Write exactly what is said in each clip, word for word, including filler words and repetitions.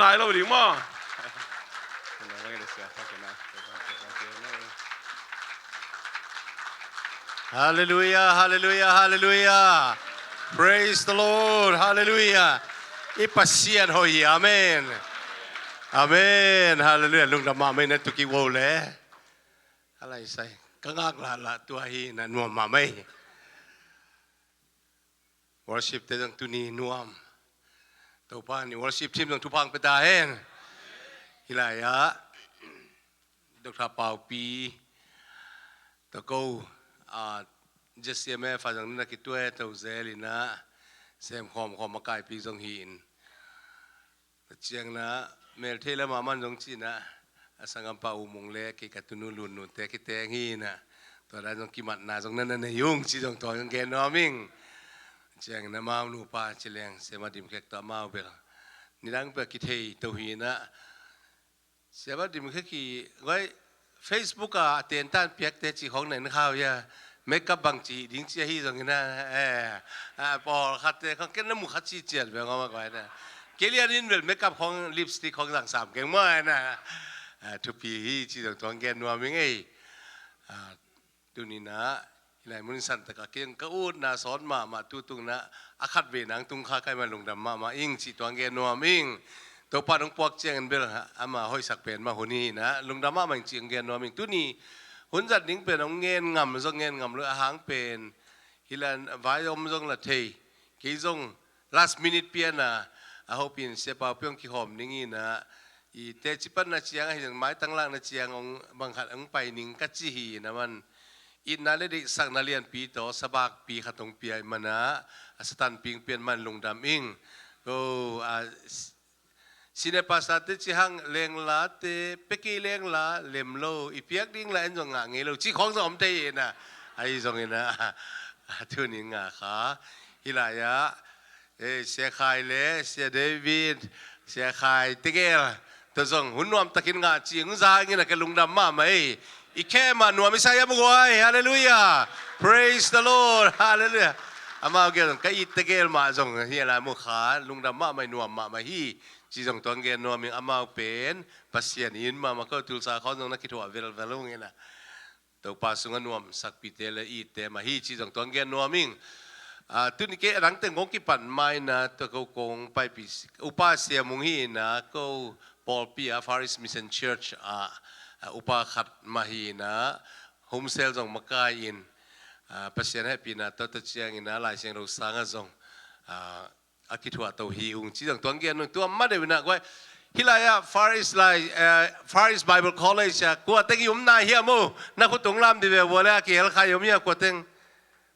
Ai lo ding maw? Hallelujah, hallelujah, hallelujah. Praise the Lord, hallelujah. I Pasian hoih hi, amen. Amen, hallelujah. Lungdam mahmah in, na tuki wo le. Alai sai, ka ngak lah lah tua hi, na nuam mahmah hi. Worship te zong tuni nuam. Topa in worship team zong thupha pia ta hen. Hi lai ah, Doctor Paupi, tawh ko, ah, J C M F a zong na kituah to zel in ah, sem khawm khawm a kaipi zong hi in. Tua ciang in ah, mel thei lam a man zong ci in ah, a sanggampa U Mung le kei ka tunu Lun Nun te kiteng hi in ah, tua dan zong kimatna zong na na nei ung ci zong tua zong gen nuam ing. Ciang in ah, amau nupa Ci Leng, Siama Dim Khek tawh amau bel nidang bel kithei to hi in ah, Siama Dim Khek hi guai, Facebook ah a tentan piakte ci khong na en khau hia. Makeup bangci ding ci ahi zong in ah, eh, ah, pawlkhatte khong ken na mu kha ci ciat ve ngawm a guai na. Kei lian in bel makeup khong, lipstick khong zang sam keng maw na. Ah, thupi hi ci zong tuang gen nuam ing ei. Ah, tuni in ah, hi lai mun in san tak a kei zong ka utna sawt mahmah, tu tung in ah, a khat vei nang tung kha kai man lungdam mahmah ing ci tuang gen nuam ing. Topa nong puak ciangin bel ama hoihsak pen mah hun hi in ah, lungdam mahmah ing ci ong gen nuam ing. Tuni hun zat ding pen ong ngen ngam zong ngen ngam lo a hang pen, hi lai vai om zong la thei. Kei zong last minute pian a, a hopin Sia Paupi ong kihawm ning in ah, i teci panna ciang ahi zong maitang lakna ciang ong bang khat ong pai ning ka ci hi in ah man. Itna le deihsakna lianpi tawh sabakpi khat ong pia i man ah, a Satan ping pian man lungdam ing. Oh, a, Senior pastor te ci hang, lenglate pia kei lengla lem lo, i piak ding la en zong ngah ngei lo ci khong zong om thei in ah, ahi zong in ah, a tuni ngah kha. Hi lai ah, eh, Sia Khai le Sia David, Sia Khai tegel tawh zong hun nuam takin ngah ci ung zang in ah, ka lungdam mahmah ei. I khe mah nuam i sa hiam guai? Hallelujah. Praise the Lord. Hallelujah. Amau gel zong ka it tegel mah zong hi lai mu kha, lungdam mahmah ei, nuam mahmah hi. Ci zong tuang gen nuam ing. Amau pen Pasian in mahmah ko, Tulsa khawng zong na kithuah velvel ung in ah, Topa sungah nuam sakpite le itte mah hi ci zong tuang gen nuam ing. Ah, tuni kei a dang teng kong kipan mai in ah, tua ko kong paipi Upa Sia Mung hi in ah, ko pawlpi ah Far East Mission Church ah, ah, upa khat mah hi in ah, home cell zong makai in, ah, Pasian hehpihna tawh tua ciang in ah, Lai Siangtho sang ah zong, ah, a kithuah to hi ung ci zong tuang gen ung. Tua ma deuh in ah guai, hi lai ah Far East lai, eh, Far East Bible College ah kua teng i om nai hiam maw? Na khut tung lam di ve vua le, a kihel kha i om hia kua teng?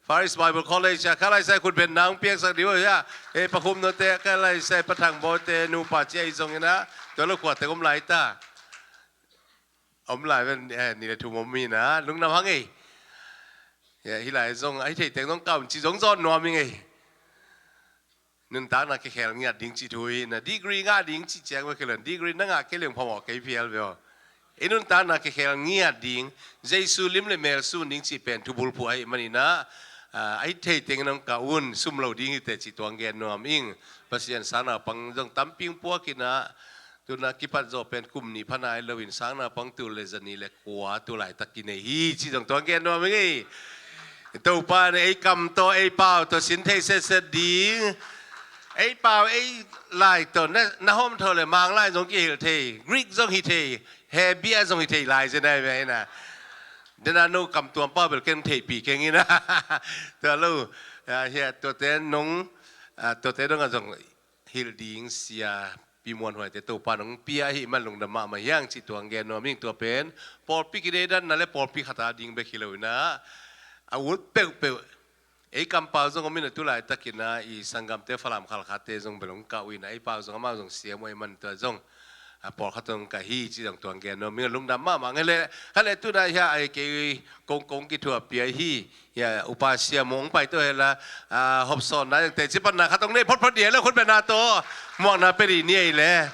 Far East Bible College ah kha lai sai khut ben na ong piaksak di uh hia? Eh, Pa Khum Note, kha lai sai Pa Thang Bawite nupa ci ahi zong in ah, tua lo kua teng om lai ta? Om lai ven, eh, ni le thum om hi in ah, lungdam hang ei. Ya, hi lai zong, ahi thei teng zong ka um ci zong zawn nuam ing ei. Nuntakna kikhel ngiat ding ci thu hi in ah, degree ngah ding ci ciang ve kei lo, degree na ngah kei leng phamawh kei phial ve aw. I nuntakna kikhel ngiat ding, Jesu lim le mel sun ding ci pen thubulphuh ahih man in ah, ah, ahi thei teng in hong ka un, sum lo ding hi teh ci tuang gen nuam ing. Pasian sang naupang zong tampi ong puak in ah, tu in ah kipat zawh pen kum nih pha nai lo in sang naupang tul le za nih le kua tu laitak kinei hi ci zong tuang gen nuam ing ei. Topa in ei kam tawh ei pau tawh sin thei setset ding. Ei pau ei lai tawh na, na hawm tho le Mang lai zong kihilh thei, Greek zong hi thei, Hebia zong hi thei lai zen ai ve in ah. Den a no kam tuam pau bel keng theihpih keng in ah. Tua lo, ah, hia, tuate nong, ah, tuate dong ah zong hilh ding sia Pi Muan Huaite Topa nong pia ahih man lungdam mahmah hi ing ci tuang gen nuam ing. Tua pen pawlpi kideidanna le pawlpi khat a ding bek hi lo in ah, a ut peuhpeuh. Ei kam pau zong om in ah, tu laitak in ah i sanggamte Falam Khalkhate zong bel ong kah uh in ah, ei pau zong amau zong siam uh ahih man tua zong, ah, pawlkhat zong ka hi ci zong tuang gen nuam ing. Lungdam mahmah nge le, kha le tu in ah hia, ai kei kong kong kithuah pia hi. Ya, Upa Sia Mung pai to hela, ah, hop sawn na, teci panna khat ong nei photphot dih lo, khut beng na to, muakna pia dih ni ei le.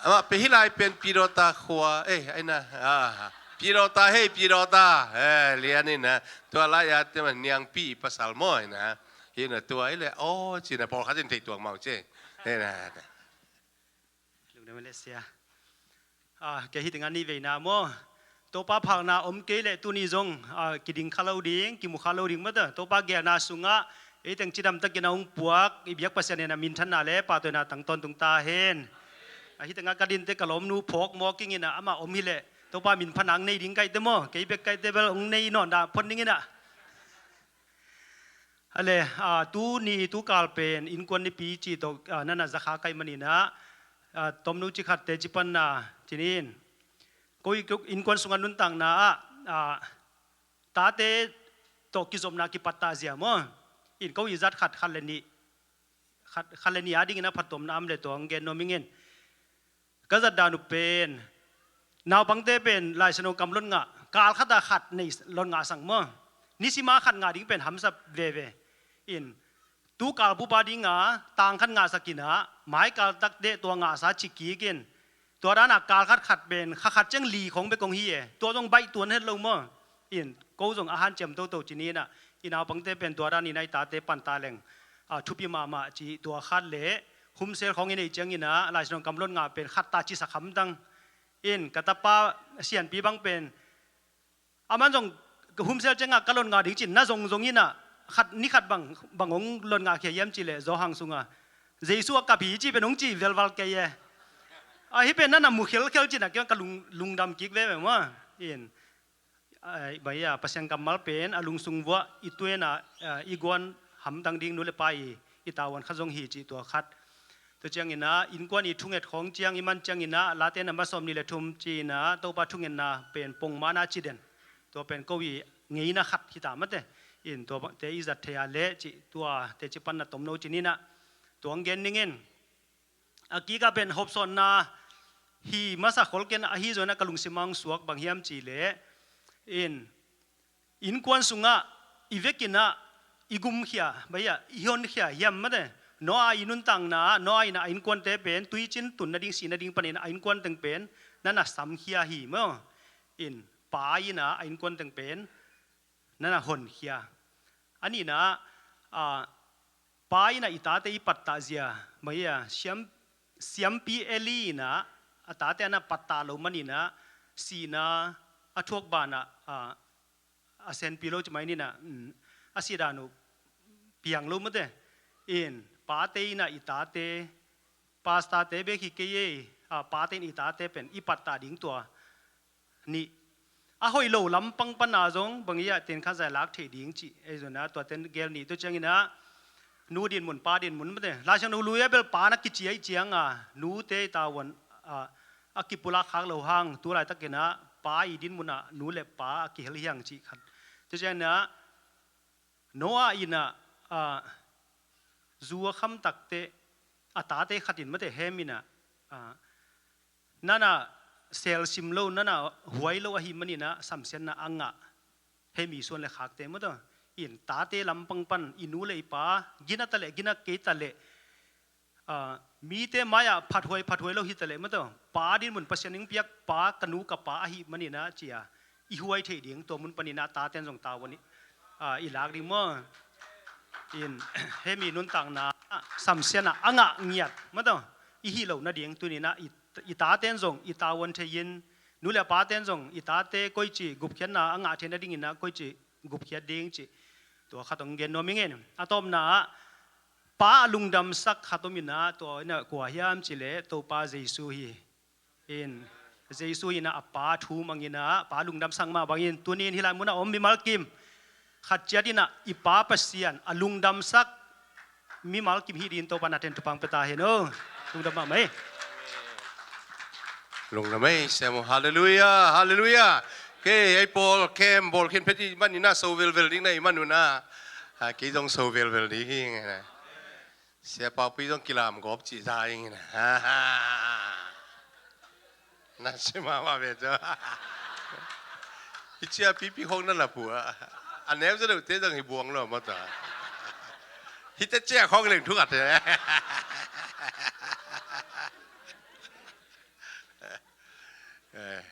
Amah pen hi lai pen Pidawta khua, eh, ai na, ah, Pidawta hei, Pidawta, eh, lian in ah, tua lai ah te man Niangpi pasal maw in ah, hi in ah tua ei le, aw, ci in ah pawlkhat in thei tuak mau ci, eh, na. Lungdam ei le sia. Ah, kei hi tengah nih veina maw, Topa phalna om kei leh tuni zong, ah, kiding kha lo ding, kimu kha lo ding maw ta. Topa geelna sungah ei teng cidamtakin a hong puak i biak Pasian in a minthanna le pahtawina tang tawntung ta hen. Ah, hi tengah ka dinte ka lawmnu phawk mawk ing in ah, amah om hi leh Topa minpha nang nei ding ka hi te maw, kei bek ka hi te bel hong nei nawn dah phot ning in ah. A le, ah, tuni tukal pen innkuan nipi cih tawh, ah, nana zakha ka hih manin ah, ah, tomno ci khat teci panna ci ni in. Ko i, ko innkuan sungah nuntakna ah, ah, tate tawh kizopna kipattah zia maw. In ko i zat khat, khat le nih, khat, khat le nih a dingin a phattuamna om le tua hong gen nuam ing in. Ka zat dan uh pen, naupangte pen Lai Siangtho kam lon ngah, kal khat ah khat nei lon ngah sang maw. Nisim a khat ngah ding pen hamsa veve. In, tukal bup a dinga tang khat ngahsak in ah, mai kal tak teh tua ngahsa ci kik in. Tua dan a kal khat khat pen kha khat ciang li khong bek kong hi e. Tua zong baih tuan het lo maw. In, ko zong a hanciam toto ci ni in ah, i naupangte pen tua dan in ah i tate panta leng, ah, thupi mahmah ci tua khat le, humsel khawng i neih ciangin ah, Lai Siangtho kam lon ngah pen khat ta cisak hamtang. In, ka tapa Sianpi bang pen, aman zong ka humsel ciangah ka lon ngah ding cin, na zong zong in ah, khat, ni khat bang, bang hong lon ngah khia hiam cih leh, Zawhang sungah Jesu a kap hi cih pen hong ci velval kei e. Ahi pen nana mu khelkhel cin ah, kei ka lung, lungdam kik veve maw. In, ai, bai a, Pasian kammal pen a lungsung vuah i tuena, ah, i guan hamtang ding nu le pa i, i tavuan khat zong hi cih tua khat. Tua ciangin ah, innkuan i thunget khawng ciang i man ciangin ah, Late namba sawm nih le thum ci-in ah, Topa thungetna pen pongmana ci den. Tua pen ko i ngeina khat hi ta mate. In, tua bangte i zat thei a leh cih, tua teci panna tomno ci ni in ah. Tua hong gen ning in. A kikah pen hopsawnna hi masa khol ken, ahi zongin ah ka lungsim ah hong suak bang hiam cih leh, in, innkuan sungah i vekin ah i gumkhia, bai a, i honkhia hiam mate. Noah i nuntakna, Noah in ah a innkuante pen tuicin tun nading, si nading panin a innkuan teng pen nana samkhia hi maw. In, pa in ah a innkuan teng pen nana honkhia. A nihna, ah, pa in ah i tate i pattah zia, mai a, siam, siampi Eli in ah a tate ana pattah lo manin ah, sihna a thuak banah, ah, a senpi lo ci mai ni in ah, mm, a sih dan uh piang lo mate. In, pate in ah i tate, pastorte bek hi kei ei, ah, pate in i tate pen i pattah ding tua nih. A hoih lo lampang pana zong bang i ah ten khat zai lak theih ding cih, ei zong ah tua ten gel nih. Tua ciangin ah, nu dinmun, pa dinmun mate. Lai Siangtho lui ah bel pa na kici ahih cianga, nute i tavuan, ah, a kipulak khak lo hang, tu laitakin ah pa i dinmun ah nu le pa a kihel hi hang cih khat. Tua ciangin ah, Noah in ah, ah, zu a kham takteh a tate khat in mate, Hem in ah, ah, nana selsim lo, nana huai lo ahih manin ah samsiatna a ngah, Hem i suan le khakte maw taw. In, tate lampang pan i nu le i pa gina ta leh, gina kei ta leh, ah, mite mai-ah phathuai, phathuai lo hi ta leh maw taw, pa dinmun Pasian in piak pa, ka nu ka pa ahih manin ah ci-a i huai theih ding, tua mun panin ah taten zong tavuan i, ah, i lak ding maw. In, Hem i nuntakna ah samsiatna a ngah ngiat maw taw, i hih loh nading tuni-in ah i, i taten zong i tavuan thei-in, nu le paten zong i tate koici gupkhiatna a ngah theih nadingin ah koici gupkhiat ding cih, tua khat hong gen nuam ing e. A tawpna ah, pa a lungdamsak khat om in ah, tua in ah kua hiam cih leh Topa Jesu hi. In, Jesu in ah a pa thu mang in ah, pa lungdamsak mah bangin, tuni-in hih lai mun ah om mimal kim khat ciat in ah i Pa Pasian a lungdamsak mimal kim hih dingin Topa na ten thupha pia ta hen aw. Lungdam mahmah ei. Lungdam ei, Sia maw. Halleluiah, halleluiah. Kei, ei pawl, kem, bawl khin phet i man in ah, so velvel ding na i man un ah, ah, kei zong so velvel ding hi ing e. Sia Paupi zong kilam gawp cih za ing e. Na sia mahmah ve zaw. Hih cia pipi khawng na lap uh a, a neu zaw deuhte zong hi buang lo maw taw. Hihte cia khawng leng thunget e. Eh.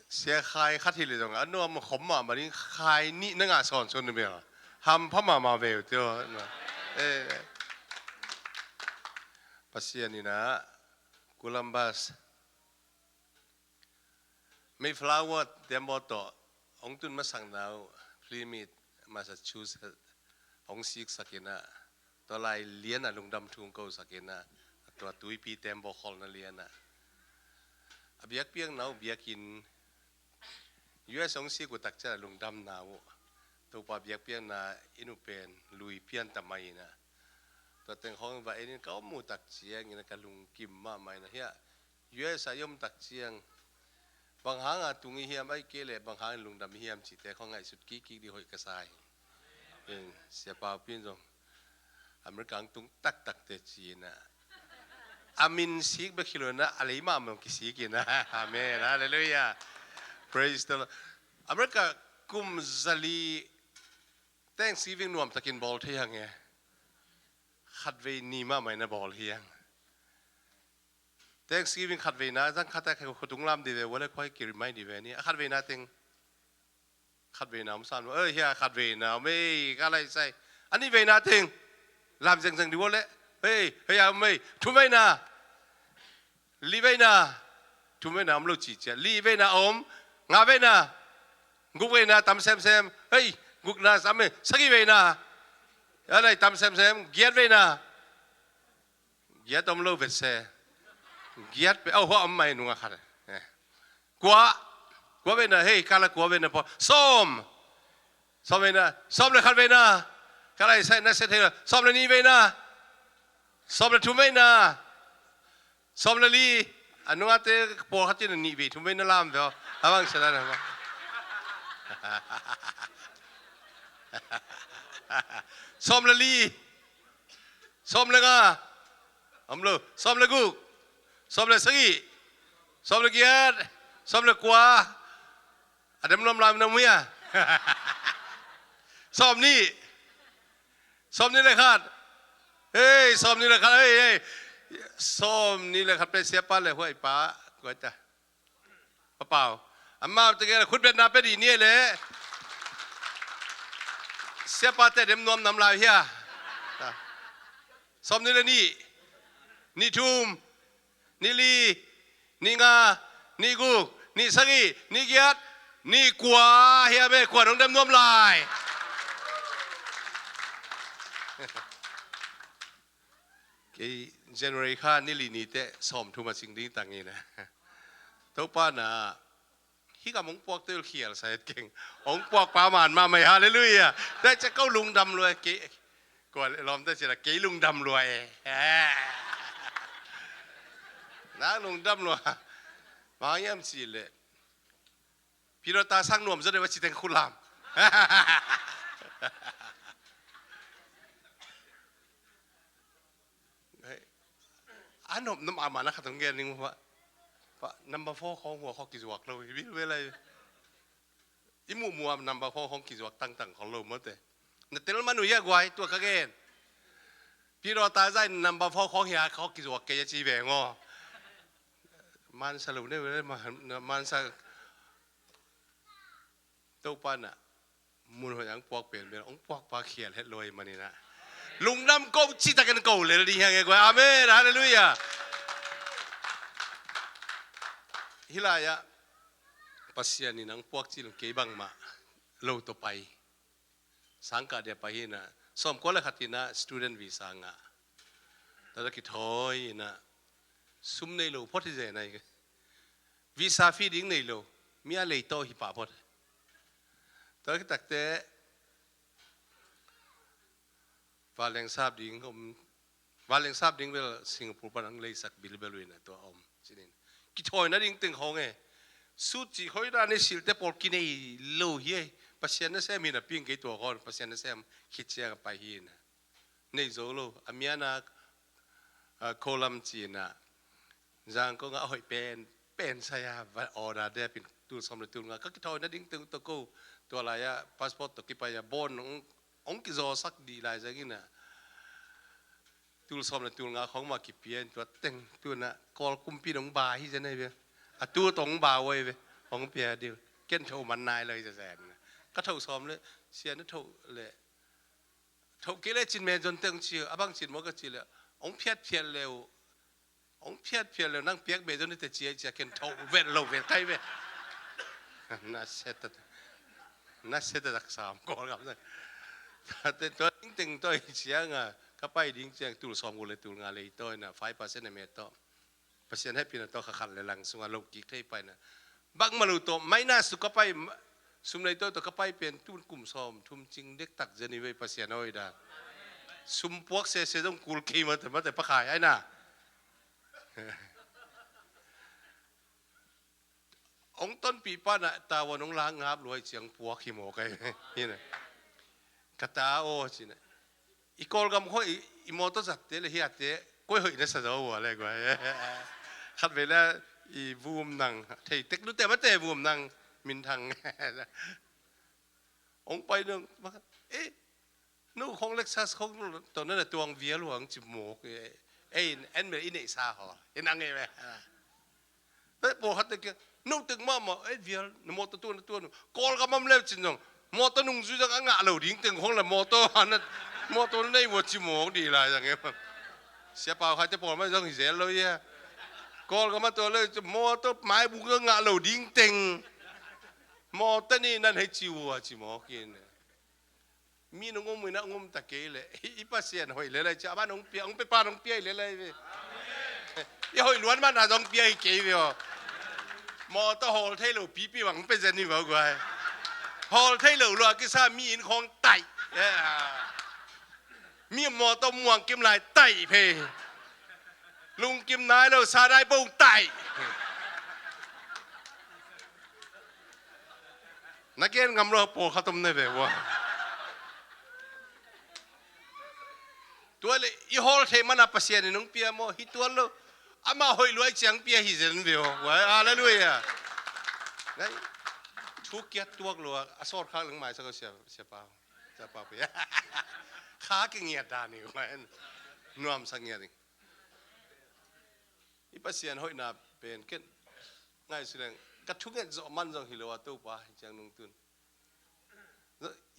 Sia, khai khat hi leh zong a nuam khawm mahmah ding, khai nih na ngah sawnsawn uh bel hampha mahmah ve uh tio. Eh. Pasian in ah Columbus, Mayflower tembaw tawh hong tun masakna uh Plymouth, Massachusetts hong siksak in ah, tua lai lian ah lungdam thu hong kosak in ah, tua tuipi tembaw kholna lian ah a biakpiakna uh biakinn, U S hong sik uh tak ciang a lungdamna uh, Topa biakpiakna inn uh pen lui pian ta mai in ah, tua teng khawng va en in ka om uh tak ciangin ah ka lungkim mahmah in ah, hiah U S ah i om tak ciang bang hanga tung i hiam, ahih kei leh bang hangin lungdam i hiam cihte khawng ngaihsut kikkik ding hoih ka sa hi. In, Sia Pau Pin zong America hong tung taktakte ci in ah, a min sik bek hi lo in ah, a lei mahmah hong kisik in ah. Amen. Hallelujah. Praise the Lord. America kum zali Thanksgiving nuamtakin bawl thei hang e. Khatvei ni mahmah in a bawl hi hang. Thanksgiving khatveina zang khat a khutung lam di ve, vale khuai ki remind di ve ni. A khatveina teng, khatveina om sam lo. Ei, hia khatveina om ei, ka lai sai. A nihveina teng lam zengzeng di vale. Ei, hei a om ei. Thumveina, liveina, thumveina om lo ci cia. Liveina om, ngaveina, gukveina tam semsem. Hei, gukna sam ei. Sagihveina, a lai tam semsem. Giatveina, giat om lo vet se. Giat pe, au, hua om mai nunga khat. Eh. Kua, kua veina, hei, kala kua veina po. Sawm. Sawm veina, sawm le khat veina. Kala i sai na se thei la. Sawm le ni veina. Sawm le thum veina. Sawm le li. A nunga te pawlkhat in a nih vei thum veina lam ve aw. A bang se la na ma. Sawm le li. Sawm le nga. Om lo. Sawm le guk. Sawm le sagih. Sawm le giat. Sawm le kua. A dem nuam lam na muia. Sawm nih. Sawm nih le khat. Hei, sawm nih le khat. Hei, hei. Sawm nih le khat pe siapa le huai pa. Kuai ta. Papau. Amau te gel khutbetna pe di ni le. Siapa te dem nuam nam lai hia. Sawm nih le nih. Nih thum. Nih li. Nih nga. Nih guk. Nih sagih. Nih giat. Nih kua. Hia me kua nong dem nuam lai. Kei January kha ni li ni te sawm thum a sing ding tang in a. Topa na, hi kam hong puak te khial sa het keng. Hong puak pa man ma mai, hallelujah. Te ce ko lungdam lua kei. Ko lawm te ce la kei lungdam lua e. Nang lungdam lua. Ma yam ci le. Pilota sang nuam zaw deuh a ci teng khut lam. A nop nop a mana khat hong gen ning pa. Pa number four khawng hua khawk kizuak lo hi bil vel ai. I muh muh a number four khawng kizuak tangtang khawng lo mawte. Na tel man uh hia guai tua ka gen. Pilota zai number four khawng hia khawk kizuak kei a ci ve ngaw. Mansa lo ne vel mansa. Topa na mun hoih ang puak pen pen ang puak pa khial het loi manina. Lungdam ko ci takin ko lel ding hiang e guai. Amen. Hallelujah. Hilai ah Pasian in ang puak ci lung kei bangmah lo to pai. Sangkah dia pai hina. Sawmkua le khat hina student visa nga. Tata kithawi ina. Sum nei lo phot hi zen ai. Visa fee ding nei lo. Mi a lei tawh hi pah phot. Tua kitakte vanleng sap ding om. Vanleng sap ding bel Singapore pan ang leisak bilbel uh ina tua om. Sinin kithawina ding teng khawng e. Sut cih khawina nei silte pawl kinei lo hi e. Pasian nasem hina ping kei tua khawn Pasian nasem khit ciang a pai hi ina. Nei zo lo a miana a kholam cina. Zangkong a hoih pen pen saya va order depin tul sawm le tul nga ka kithawina ding teng tawh ko. Tua lai-ah passport tawh kipai-a bawn hong kizawsak dih lai zangina. Tul sawm le tul nga khawng mah kipia in tua teng tuna Kawl kumpi in hong ba hi zen ahi ve. A tu tawh hong ba uh ahi ve. Hong pia dih ken tho man nai lo hi zen. Ka tho sawm le sia na tho le Thoh kei le cin men zon teng ci a bang cin maw ka ci le hong phiatphiat le uh Hong phiatphiat leh nang piak beh zong ni te cia cia ken tho vet lo vet kai ve. Na seta na seta dak sam Kawlgam na. Tua teng tawh hi cianga ka pai ding ciang tul sawm guk le tul nga le hi tawh ina five percent a met tawh. Pasian hehpihna tawh kha khat le lang sungah lo kik thei paina. Bangmah lo tawh maina su ka pai, sum lei tawh tawh ka pai pen tun kum sawm thum cing dektak zen i vei Pasian a hoih dan. Sum puak sese zong kul kei mate mate pakhai aina. Hong tonpih pana tavuan hong la ngap luai ciang puak hi maw kai. Hina. Ka ta aw cina. I Kawlgam khawng i, i mawtaw zatte le hiate koi hoih na sa zaw ua le guai. Khat vei le i vum nang thei tek lute mate vum nang min thang. Ong pai nang ma khat, eh, no khawng Lexus khawng tawh na na tuang vial huang ci mawk, eh, eh, en mel i neih sa haw. In ang eh, eh. Pawlkhat teng kiang, no teng mahmah, eh, vial, na mawtaw tuan, na tuan. Kawlgam am leu cin zong, mawtaw nungzui zong a ngah lo ding teng khawng le mawtaw, a na, mawtaw na nei vua ci mawk dih lai zang e. Sia pau khai te pawl mai zong hi zel lo ia. Kawlgam a tua leu, mawtaw mai buk a ngah lo ding teng. Mawtaw ni nan hei ci vua ci mawk in. Mi nung um ina ngum ta kei le. I Pasian hoih le lai cia. Aban hong pia, hong pia pan hong pia i le lai ve. I hoih luan man a zong pia i kei ve aw. Mawtaw hawl thei lo pipi bang pe zen i vau guai. Hawl thei lo lua kisa mi in khawng taih. Mi mawtaw muang kim lai taih phei. Lungkim nai lo sa nai bong taih. Na gen ngam lo pawlkhat om ne ve ua. Tua le i hawl thei mana Pasian in hong pia maw hi tuan lo. Ama hoih luai ciang pia hi zen ve aw. Halleluia. Thu kiat tuak lo a sawt khak leng mai sa ko sia sia pau. Sia pau pia. Kha ki ngiat dan ni ko en. Nuam sa ngiat ding. I Pasian hoihna pen ken ngaihsut leng ka thunget zawh man zong hi lo a Topa hi ciang nungtun.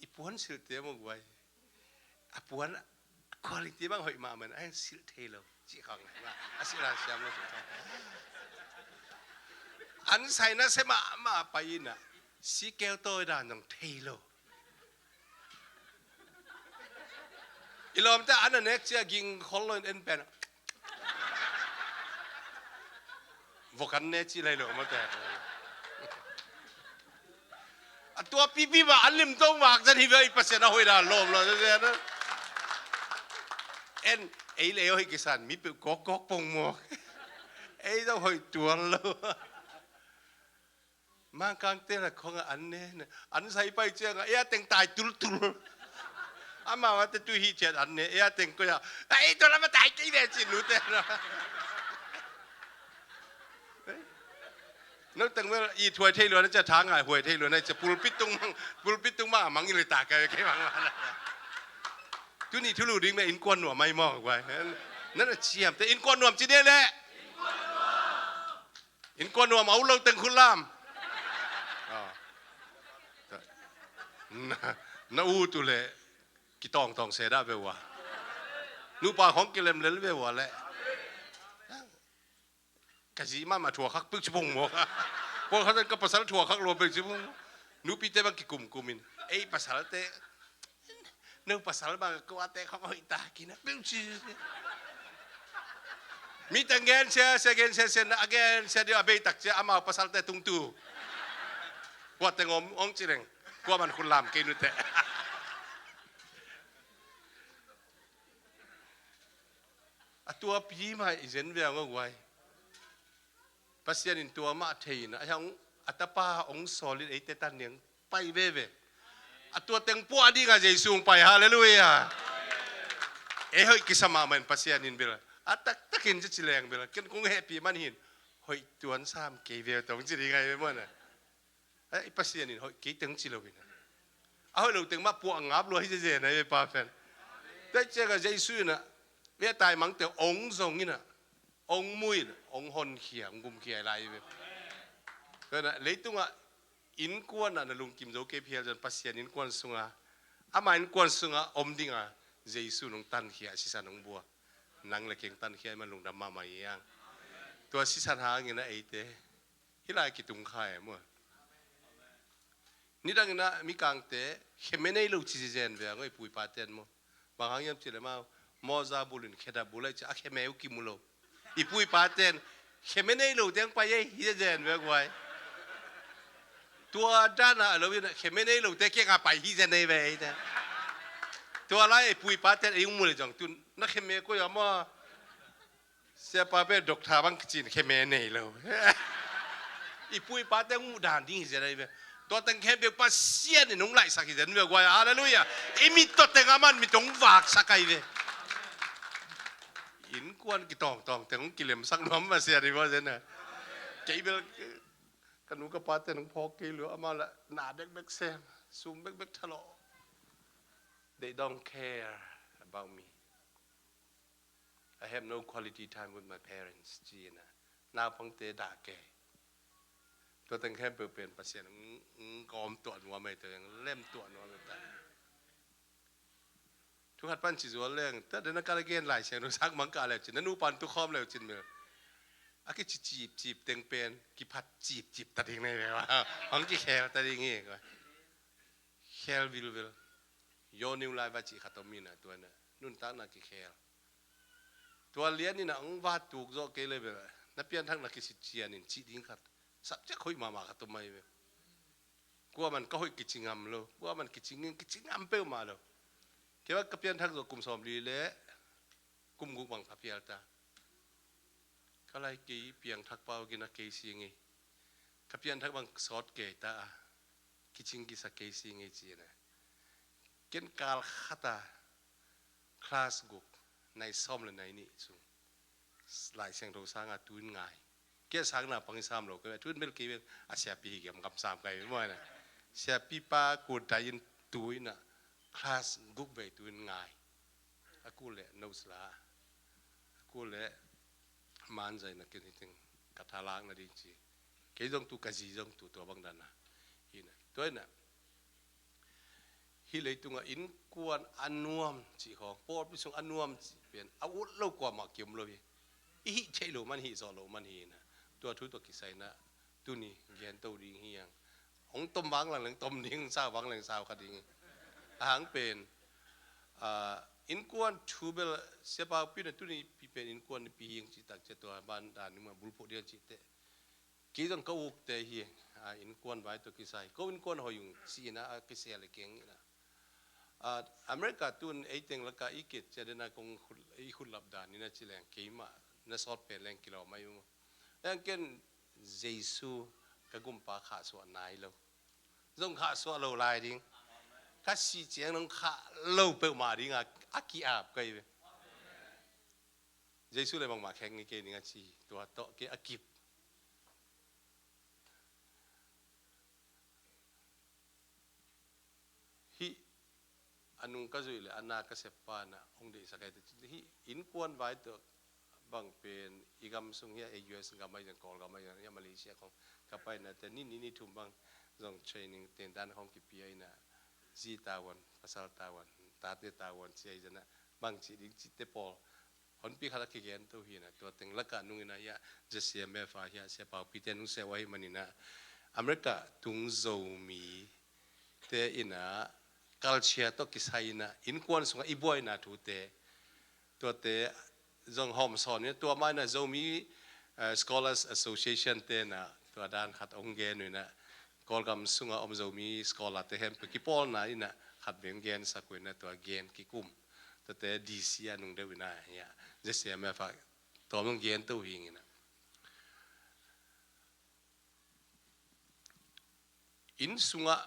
I puan silhte maw guai. A puan a quality bang hoih mahmah in a silh thei lo. Cih khawng a silh a siam lo. An saina se mahmah pai in a sikeu tawi dan zong thei lo. I lawmte an a nek cia ging khol lo in en pen. Vok an ne ci lai lo mate. A tua pipi mah an lim tong mak zan hi ve i Pasian a hoih dan lawm lo zan zan. En ei le ei hoih kisan mi peuh kawk kawk pong maw. Ei zong hoih tuan lo. Mangkangte la khong a an ne na an sai pai ciang a ei a teng tai tultul. Amau a te tu hi ciat an ne ei a teng ko ya. Ei tua lama tai kei ve cin nu te na. No teng vel i thuai thei lo na cia tha ngai huai thei lo na cia pulpit tung mang pulpit tung mang mang i le ta kai kei mang. Tuni thulu ding me innkuan nuam mai maw guai. Nan a ciam te innkuan nuam ci de le. Innkuan nuam a u lo teng khut lam. Na, na u tu le kitawngtawng se dah ve ua. Nupa khong kilemlel ve ua le. Ka zi mama thuakhak peuh ci bung maw. Pawlkhat ka pasal thuakhak lua peuh ci bung. Nupite bang kikumkum in ei pasalte. No pasal bang kuate khong hoih ta kina peuh ci. Mi teng gen sia sia gen sia sia na a gen sia dia a beitak cia amau pasalte tungtu. Kuate ngom ong cireng. Kua man khun lam kei nute. A tua pi mah i zen ve ang a guai. Pasian in tua mah thei in a hiang a tapa ong sawl in eite tan niang pai veve. A tua teng puah ding a Jesu ong pai, halleluia. Ei hoih kisa mahmah in Pasian in bel a taktakin ci ci leng bel ken kong hehpih man hin hoih tuan sam kei ve tong ci ding a hi ve muan a. I Pasian in hoih kei teng ci lo in a hoih lo teng mah puah ngap lua hi zeze na hi ve pa pen. Tua ciang a Jesu in a ve a taimangte ong zong in a ong mu in ong honkhia ong gumkhia lai hi ve. Tua in a leitungah innkuan ah na lungkim zo kei phial zon Pasian innkuan sunga ama innkuan sunga om dinga Jesu nong tankhia sisan ong bua. Nang le keng tankhia i man lungdam mahmah i ang. Tua sisan hangin a eite hih lai kitung kha e maw. Nidangin a mikangte kheme nei lo ci zenzen ve a ngoi, pu i paten maw. Bang hang hiam cih leh amau mawza bulin kheda bul a i ci a kheme uh kimu lo. I pu i paten kheme nei lo teng pai ei hi zenzen ve guai. Tua dana a lo in kheme nei lo te kianga pai hi zen ei ve ei te. Tua lai i pu i paten ei ung mu le zong tun na kheme koi a maw. Siapa pen doctor bang kicin kheme nei lo. I pu i pate muh dan ding hi zen ahi ve. Tua teng khempeuh Pasian in hong laihsak hi zen ve guai. Halleluiah. I mit tawh teng a man mit hong vaksak ahi ve. Innkuan kitawngtawng teng hong kilemsak nuam Pasian hi guai zen a. Kei bel ka nu ka pate hong phawk kei lua amau la na bekbek sem, sum bekbek thalawh. They don't care about me. I have no quality time with my parents, ci-in a naupangte dah kei. Tua teng khempeuh pen Pasian in, in kawm tuah nuam ei, tua in lem tuah nuam ei ta. Thu khat pan ci zual leng, ta dena ka la gen Lai Siangtho sang mang ka le cin, na nupan tu khawm le cin mel. A kici cipcip teng pen kiphat cipcip ta ding nei ve wa. Hong kikhel ta ding hi. Khel vilvel. Yo niu lai va ci khat om in a, tua in a nuntakna kikhel. Tua lian in a hong va tuk zawh kei le bel na pianthak na kisit cian in cih ding khat. Subject hoih mahmah khat om ahi ve. Kua man ka hoih kici ngam lo, kua man kici ngin kici ngam peuhmah lo. Kei va ka pianthak zawh kum sawmli le kum guk bang pha phial ta. Ka lai kei piangthak pau gina kei si ngei. Ka pianthak bang sawt kei ta a. Kicing kisa kei si ngei ci-in a. Ken kal khat a class guk nai sawm le nai nih sung Lai Siangtho sanga tu in ngai. Kei a sang na pang i sam lo kei ve, tu in bel kei ve a siapi hi giam kam sam kai ve maw na. Siapi pa ku dai in tu in a class guk vei tu in ngai. A ku le no sila. A ku le man zai na ken hi ting ka thalak na ding ci. Kei zong tu ka zi zong tu tua bang dan a. Hi na. Tua in a. Hih leitungah innkuan a nuam cih khawng, pawlpi sung a nuam cih pen a ut lo kuamah kiom lo hi. I hih theih loh man, hih zawh loh man hi in a. Tua thu tawh kisai in a tuni gento ding hi hang. Hong tom vang lang leng tom ding, sau vang leng sau kha ding hi. A hang pen, ah, innkuan thu bel siapa pi na tuni pi pen innkuan nipi hi hang cih tak ciah tua ban dan ni mah bulphuh ding cih teh. Kei zong ka ukte hi, a, innkuan vai tawh kisai. Ko innkuan hoih ung ci-in a, a kisel i keng in a. A, America tun ei teng laka i kit cia den a kong khut, i khutlap dan in a ci leng keimah na sawt pen leng kilawm ahi maw. Leng ken Jesu ka gumpa khahsuah nai lo. Zong khahsuah lo lai ding. Ka sih ciang nong khah lo peuhmah ding a, a ki-ap ka hi ve. Jesu le bangmah kheng ngei kei ning a ci, tua tawh kei a kip. Hih a nung ka zuih le a na ka sep pa na hong deihsak ai te. Hih innkuan vai tawh bang pen i gam sung hiah, ei U S gam ai zan, Kawlgam ai zan, hiah Malaysia khong ka pai na te ni ni ni thum bang zong training ten dan khong kipia ina, zi tavuan, pasal tavuan, tate tavuan ci ai zan a bang ci ding ci te pawl. Honpi khat a kigen to hi na, tua teng laka nung ina hiah, Z C M F a hiah, Sia Pau Pi te nung sia uh ahi man ina, America tung Zomi te ina, culture tawh kisai ina, innkuan sungah i buaina thu te, tua te zong hawm sawn ina, tua ma ina Zomi, eh, Scholars Association te na, tua dan khat hong gen uh ina, Kawlgam sungah om Zomi scholar te hem pe kipawlna ina, khat beng gen sak uh ina, tua gen kikum. Tate D C a nung deuh ina, hiah, Z C M F a tawm nung gen to hing ina. Inn sungah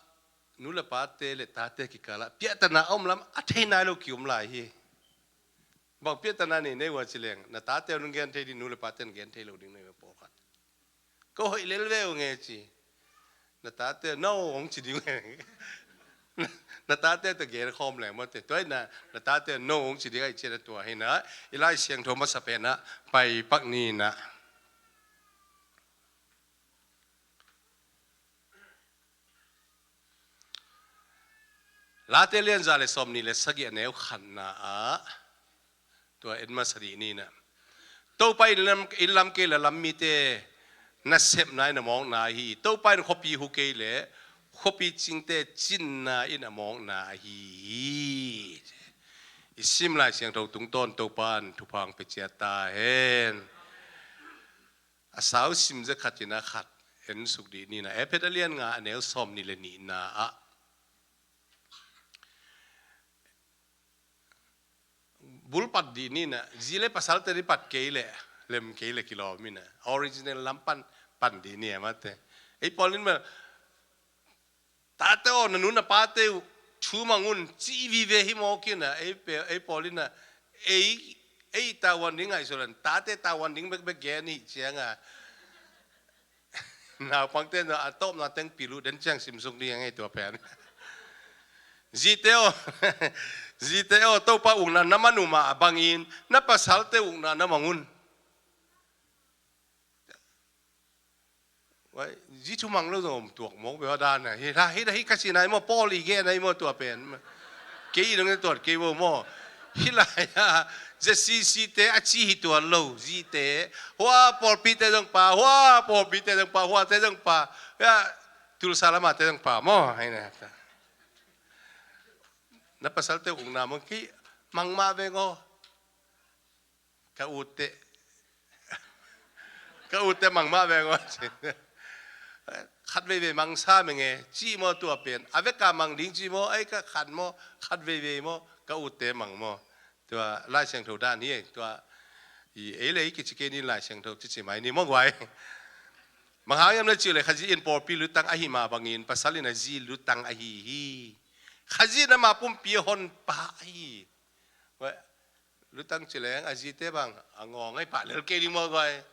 nu le pate le tate kikala piahtana a om lam a thei nai lo ki om lai hi. Bang piahtana nei nei ua ci leng, na tate nung gen thei ding, nu le pate nung gen thei lo ding nei ua pawlkhat. Ko hoih lel ve uh nge ci. Na tate no hong ci ding. Na tate ta gen khawm leng mawte. Tua ina, na tate no hong ci ding ai ci na tua hi na. I Lai Siangtho masa pen a, pai pak ni na. Late lian za le sawm ni le sagih a neu khatna ah. Tua en masa dih ni na. Topa in lam, in lam kei le lam mite nasepna in a mawkna ahi hi. Topa in khuapi hu kei le khuapi cingte cinna in a mawkna ahi hi. I sim Lai Siangtho tungtawn Topa in thupha hong pia ciat ta hen. A sau sim ze khat in a khat en suk dih ni na. Efesa a lian nga a neu sawm nih le nihna ah bul pat dih ni na. Zi le pasalte dih pat kei le lem kei le kilawm in a original lam pan, pan dih ni a mate. Ei pawl in ma, tate aw, na nu na pate uh thu mang un ci vive hi mawk in a, ei pe, ei pawl in a, ei, ei tavuan ding ngaihsut in tate tavuan ding bekbek gen hi ciang a, naupangte na a tawpna teng pil uh den ciang simsuk ding a ngei tua pen. Zite aw, zite aw, Topa ukna na man uh mah bangin na pasalte ukna na mang un. Wai, zi thu mang lo zong om tuak mawk bia dan a hi. Hi, hi, hi ka ci nai maw, Paul i gen ai maw tua pen. Kei i dong tuat kei bo maw. Hi lai a, ZCC te a ci hi tuat lo, zite. Hua pawlpite zong pa, hua pawlpite zong pa, huate zong pa. Ya, Tulsa lamate zong pa maw. Hai na. Na pasalte ukna mang ki, mang mah veng aw. Ka utte. Ka utte mang mah veng aw. Khat veivei mang sa meng e, ci maw tua pen. A veka mang ding ci maw, ai ka khat maw, khat veivei maw, ka utte mang maw. Tua Lai Siangtho dan hi, tua i ei le i kici kei ni Lai Siangtho cici mai ni maw guai. Mang hang hiam na ci le Khazih in pawlpi lutang ahi mah bangin pasal in a zi lutang ahi hi. Khazih in ama pumpi a hon pa ahi. Wai, lutang ci leng a zite bang a ngawng ai pah lel kei ding maw guai.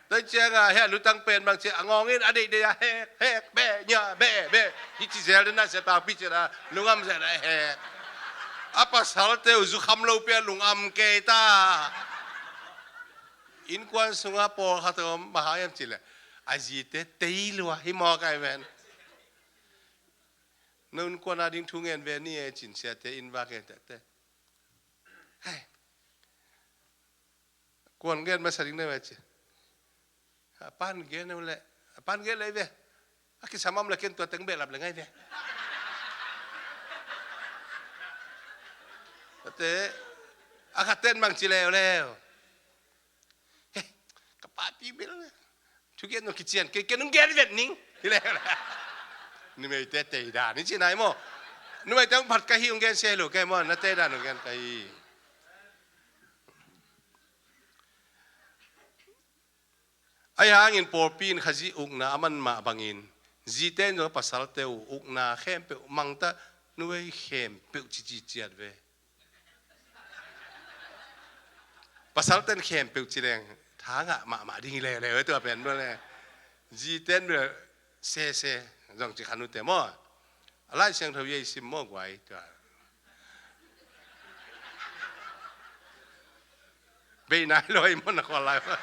Tua ciang a heh lutang pen bang ci a ngawng in a deih deih a hek hek beh nya beh beh. Hi ci zel den a sia pau pi ci a lungam zel a hek. A pasalte uh zukham lo pi a lungam kei ta. Innkuan sunga pawlkhat om, bang hang hiam ci le a zite tei lua hi maw kai ven. Na innkuan a ding thu ngen ve ni e cin siate inn vak e tete. Hei. Kuan gen masa ding na ve ci. A pan gen na le. A pan gen le ve. A kisam am le ken tua teng behlap le ngai ve. Ate a khat ten bang ci leuleu. Hei, ka papi bel. Thugen nong kician kei, kei nong gen vet ning. Hi le. Numeite tei dan ni ci nai maw. Numeite hong phat ka hi hong gen se lo kei maw, na tei dan hong gen ka hi. Ahi hangin pawlpi in Khazih ukna a man mah bangin zite in zong pasalte uh ukna khempeuh mangta, nuei khempeuh cici ciat ve. Pasalte in khempeuh ci leng tha ngah mahmah ding hi leuleu e tua pen bel le. Zite in bel sese zong ci khan uh te maw. A Lai Siangtho i ei sim maw guai tua. Bei nai lo ei maw na khual lai maw.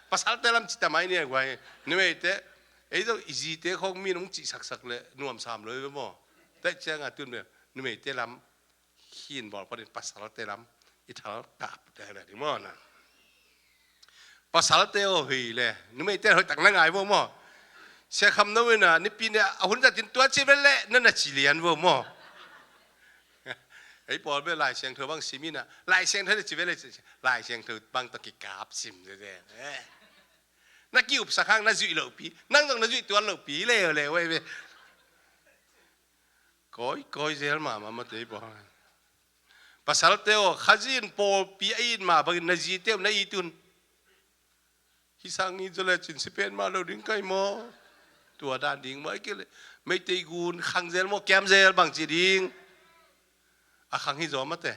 Pasalte lam ci ta mai ni a guai. Numeite ei zong i zite khawng mi nong cih saksak le nuam sam lo ei ve maw. Tua ciang a tun bel numeite lam khin bawl panin pasalte lam i thal kap te le ding maw na. Pasalte aw hei le, numeite hoih tak na ngai vo maw. Sia Kham No in a nipi ni a hun zatin tua ci ve le na na ci lian vo maw. Ei pawl ve Lai Siangtho bang sim in a Lai Siangtho na ci ve le, Lai Siangtho bang tawh kikap sim ze ze. Eh. Na ki-upsak hang na zuih lohpi, nang zong na zuih tuan lohpi leuleu ei ve. Kawikawi zel mahmah mate i pawh. Pasalte aw, Khazih in pawlpi a it mah bangin na zite uh na it un. Hih sang it zaw le cin si pen mah lo ding kai maw. Tua dan ding maw, a kei le Meitei gun khang zel maw, kiam zel bang ci ding. A khang hi zaw mate.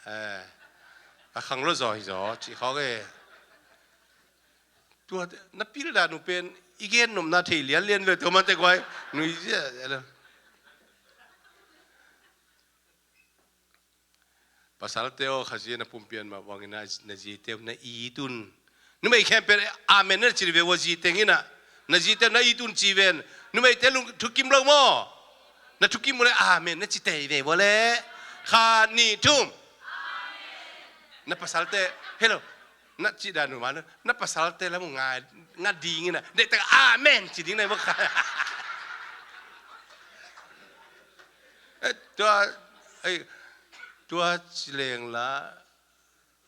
Eh. A khang lo zaw hi zaw, cih khawk e. Tua na pil dan uh pen i gen nopna thei lianlian ve tua mate guai. Nui zia lo. Pasalte aw, Khazih na pumpi a man mah bangin na zite uh na it un. Numei khempeuh amen na ci ve ua, zi teng in a. Na zite uh na it un ci ven. Numeite lung thukim lo maw. Na thukim uh le amen na ci tei ve ua le. Khat nih thum. Na pasalte, hello, na cih dan uh mah, na pasalte lam uh nga, nga ding in a, deihtak amen ci ding na hi mawk. Eh, tua, eh, tua ci leng la,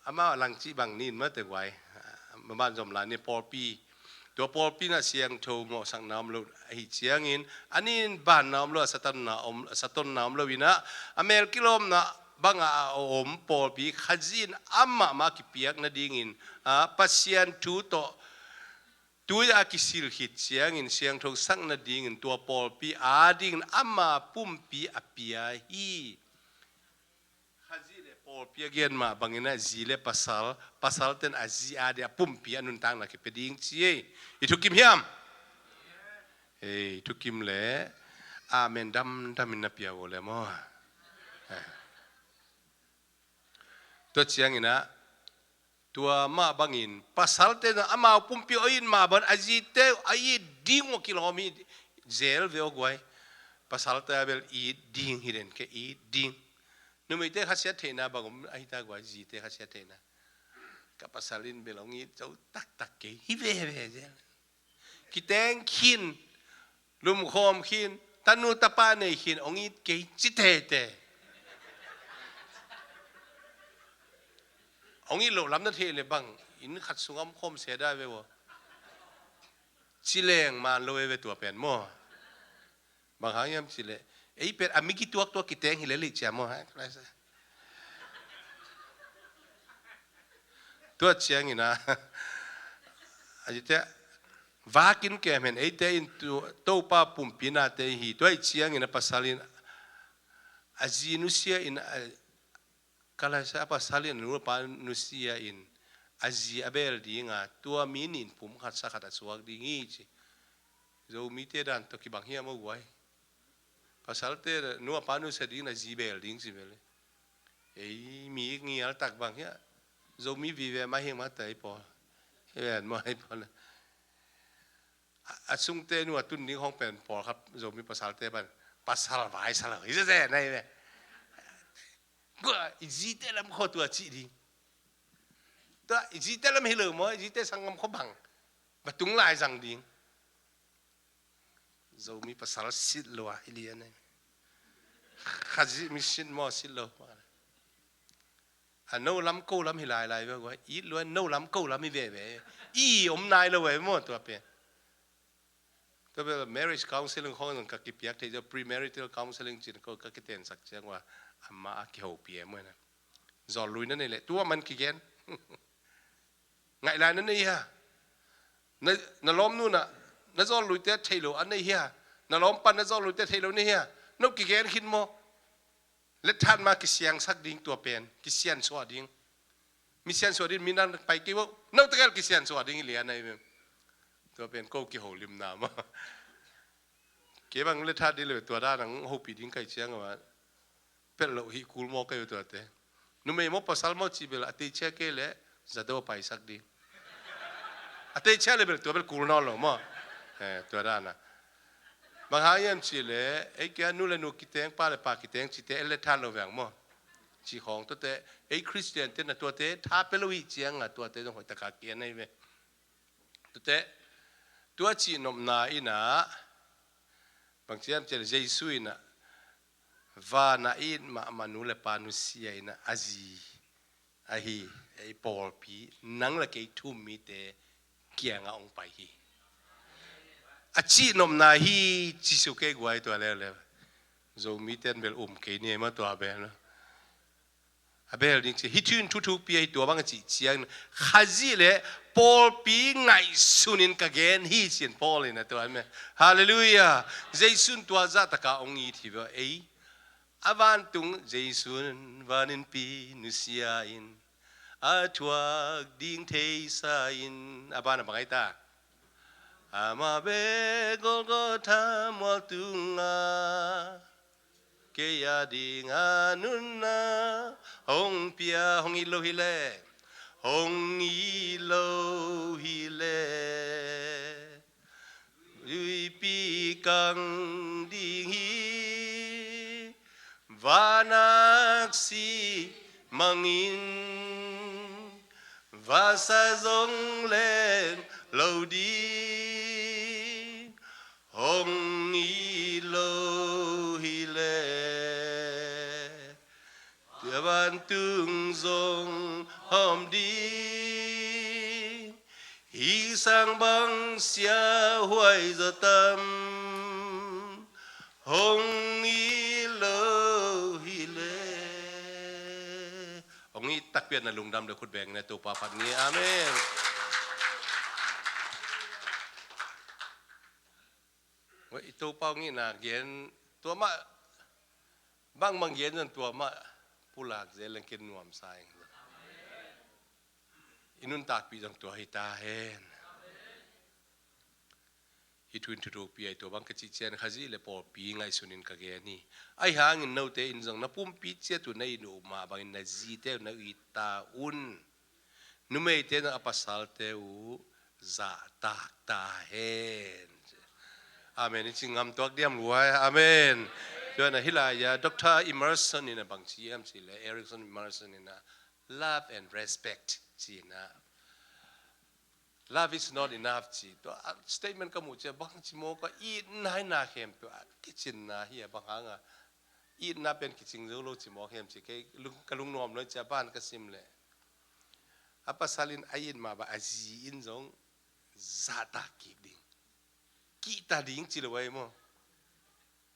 amau a lang cih bang ni in mah te guai. Maban zom lai ni pawlpi. Tua pawlpi in a siangtho mawhsakna om lo ahih ciangin, a ni in banna om lo, a satonna om, a satonna om lo in a, a mel kilawmna bangah a om pawlpi Khazih in amah mah kipiak nadingin, a, Pasian thu tawh tui a kisil khit ciangin siangtho sak nadingin tua pawlpi adingin ama pumpi a pia hi. Khazih le pawlpi a gen mah bangin a zi le pasal, pasalte'n a zi ading a pumpi a nuntakna kipia ding ci ei. I thukim hiam? Ei, i thukim le amen damdam in na pia uh le maw? Eh. Tua ciangin a, tua mah bangin pasalte na amau pumpi a it mah bang a zite a it ding uh kilawm hi zel ve aw guai. Pasalte a bel it ding hi den ke it ding. Numeite khasiat theihna bang om ahi ta guai, zite khasiat theihna. Ka pasal in bel hong it zo taktak kei hi veve zel. Kiteng khin, lumkhawm khin, tanu tapa nei khin, hong it kei ci tete. Hong it loh lam na thei le bang, inn khat sungah om khawm se da ve aw. Ci leng man lo e ve tua pen maw. Bang hang hiam ci leh, ei pen a mi kituaktuak kiteng hi lel hi cia maw, ha? Tua ciangin a, a zite, vakin kem hen, eite in tu, Topa pumpi nate hi, tua i ciangin a pasal in, a zi nusia in, a, ka lai sa a pasal in a nu a pa nusia in, a zi a bel ding a, tua mi nin pum khat sa khat a suak ding hi ci. Zomite dan tawh kibang hiam aw guai. Pasalte nu a pa nusia ding na zi bel ding ci bel. Ei, mi ngial tak bang hiam. Zomi vive mah hi mah ta ei pawl. Hi ven maw ei pawl. A, a sungte nu a tun ding hong pen pawlkhat Zomi pasalte pan. Pasal vai sa lo. Hi se se na hi ve. Gua, i zite lam khaw tua cih ding. Tua, i zite lam hi lo maw, i zite sanggam khaw bang. Va tung lai zang ding. Zomi pasal sit lo a, hi lian e. Khazih mi sit maw, sit lo. A no lam ko lam hi lai lai ve guai. It lua no lam ko lam hi ve ve. I om nai lo ve maw tua pen. Tua bel marriage counseling khawng zong ka kipiak thei zaw, premarital counseling cin ko ka kitensak ciang ua, amah a kihopih e maw na. Zawllui na nei leh tua man kigen. Ngaih lai na nei hia? Na, na lawmnu na, na zawlluite theih lo a nei hia? Na lawmpa na zawlluite theih lo nei hia? No kigen khin maw? Lethat ma kisiangsak ding tua pen, kisiansuah ding. Mi siansuah ding, mi nang pai kei vo. No tegel kisiansuah ding hi lian ahi ve. Tua pen ko kiholimna maw. Kei bang lethat ding le tua dan ang hopih ding kai ciang a. Pelh loh hi kul maw kai tuate. Numei maw pasal maw cih bel a teicia kei le zato a paisak ding. A teicia le bel tua bel kul nawn lo maw. Eh, tua dan a. Bang hang hiam cih le, ei kia nu le nu kiteng, pa le pa kiteng cihte ei lethat lo veng maw. Cih khawng tuate, ei Khristiante na tuate tha pia lo hi ciang a tuate zong hoih taka kian ahi ve. Tuate, tua cih nopna in a, bang ciam cih le Jesu in a, van a it mahmah nu le pa nusia in a, a zi ahi, ei pawlpi, nang le kei thu-um mite kiangah hong pai hi. A cih nopna hi, Jesu kei guai tua leuleu. Zomite in bel um kei ni ei maw tua bel. A bel ding ci, hih thu in thuthu pia hi tua bang a cih ciang, Khazih le pawlpi ngaihsun in ka gen hi ci-in Paul in a tua hi meh. Halleluiah. Jesu in tua zah taka hong it hi ve ei. A vantung Jesu in van in pi nusia in, a thuak ding theisa in, a ban a bang ai ta. Amah bek Golgotha mual tungah kei a ding a nunna hong pia, hong it lo hi leh, hong it lo hi leh, tuipi kang ding hi, van aksi mangin Vasa zong leng lo ding, hong it lo hileh, tua vantung zong om ding. Hih sang bang siahuai zaw tam, hong it lo hileh. Hong it takpi a, na lungdam le khut beng in Topa phat ni. Amen. I Topa hong itna gen, tua mah, bangbang gen zong tua mah pulak zel leng ken nuamsa ing. I nuntakpih zong tua hi ta hen. Hih thu in thuthupi ahi, tua bang ka cih ciang Khazih le pawlpi ngaihsun in ka gen hi. Ahi hangin note in zong na pumpi ciat uh na it uh mah bangin na zite uh na it ta un. Numeite zong a pasalte uh zahtak ta hen. Amen. I ci ngam tuak diam lua e. Amen. Tua na hih lai-ah Doctor Emerson in a bang ci hiam cih leh, Erickson Emerson in a, "Love and respect," ci in a. "Love is not enough," ci. Tua, ah, statement ka muh ciang bang ci maw, ka itna hi na khempeuh a kicinna hi a, bang hang a itna pen kicing zo lo ci maw hiam ci, kei lung, ka lungnuam lo ciang ban ka sim leh, a pasal in a it mah bang a zi in zong zahtak kik ding. Kihta ding ci lo ahi maw.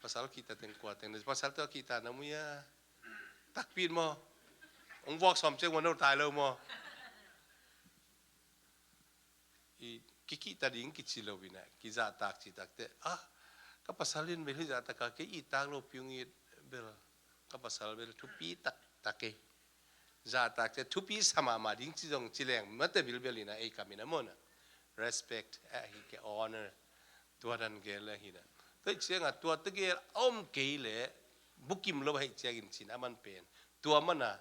Pasal kihta teng kua teng, pasal tawh kihta na mu hia? Takpi in maw. Hong vuak sawm ciang maw, no tai lo maw. I kikihta ding kici lo in a, kizahtak ci takteh, ah, ka pasal in bel hih zahtak a kei it tak lo pi, hong it bel, ka pasal bel thupi taktak e. Zahtak ciang thupi sa mahmah ding ci zong ci leng mate bilbel in a, ei kam in a maw na. Respect, eh, hi ke honor. Tua dan gel le hi na. Tua hi ciang a tua tegel a om kei leh bukim lo ahi ciangin cin a man pen. Tua man a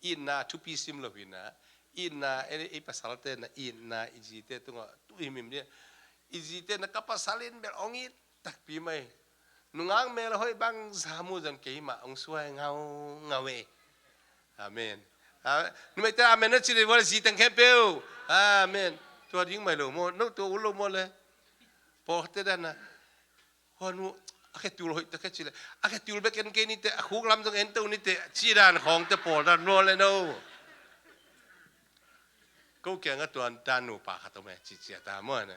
itna thupi sim lo hi na. Itna, ei, ei pasalte na itna i zite tungah tu himhim dia. I zite na ka pasal in bel hong it takpi mai. Nungak mel hoih bangzah mu zong keimah hong suai ngaungau e. Amen. A, numeite amen na ci dih ua, zi teng khempeuh. Amen. Tua ding mai lo maw, no tua ul lo maw le. Pawlte dan a, "Hua nu, a khetul hoih ta khe," ci leh, "A khetul bek en kei ni teh, a khuk lam zong en to ni teh," ci dan khawng teh pawl dan maw le no. Ko kiangah tua dan nupa khat om e, ci ciat ta maw na.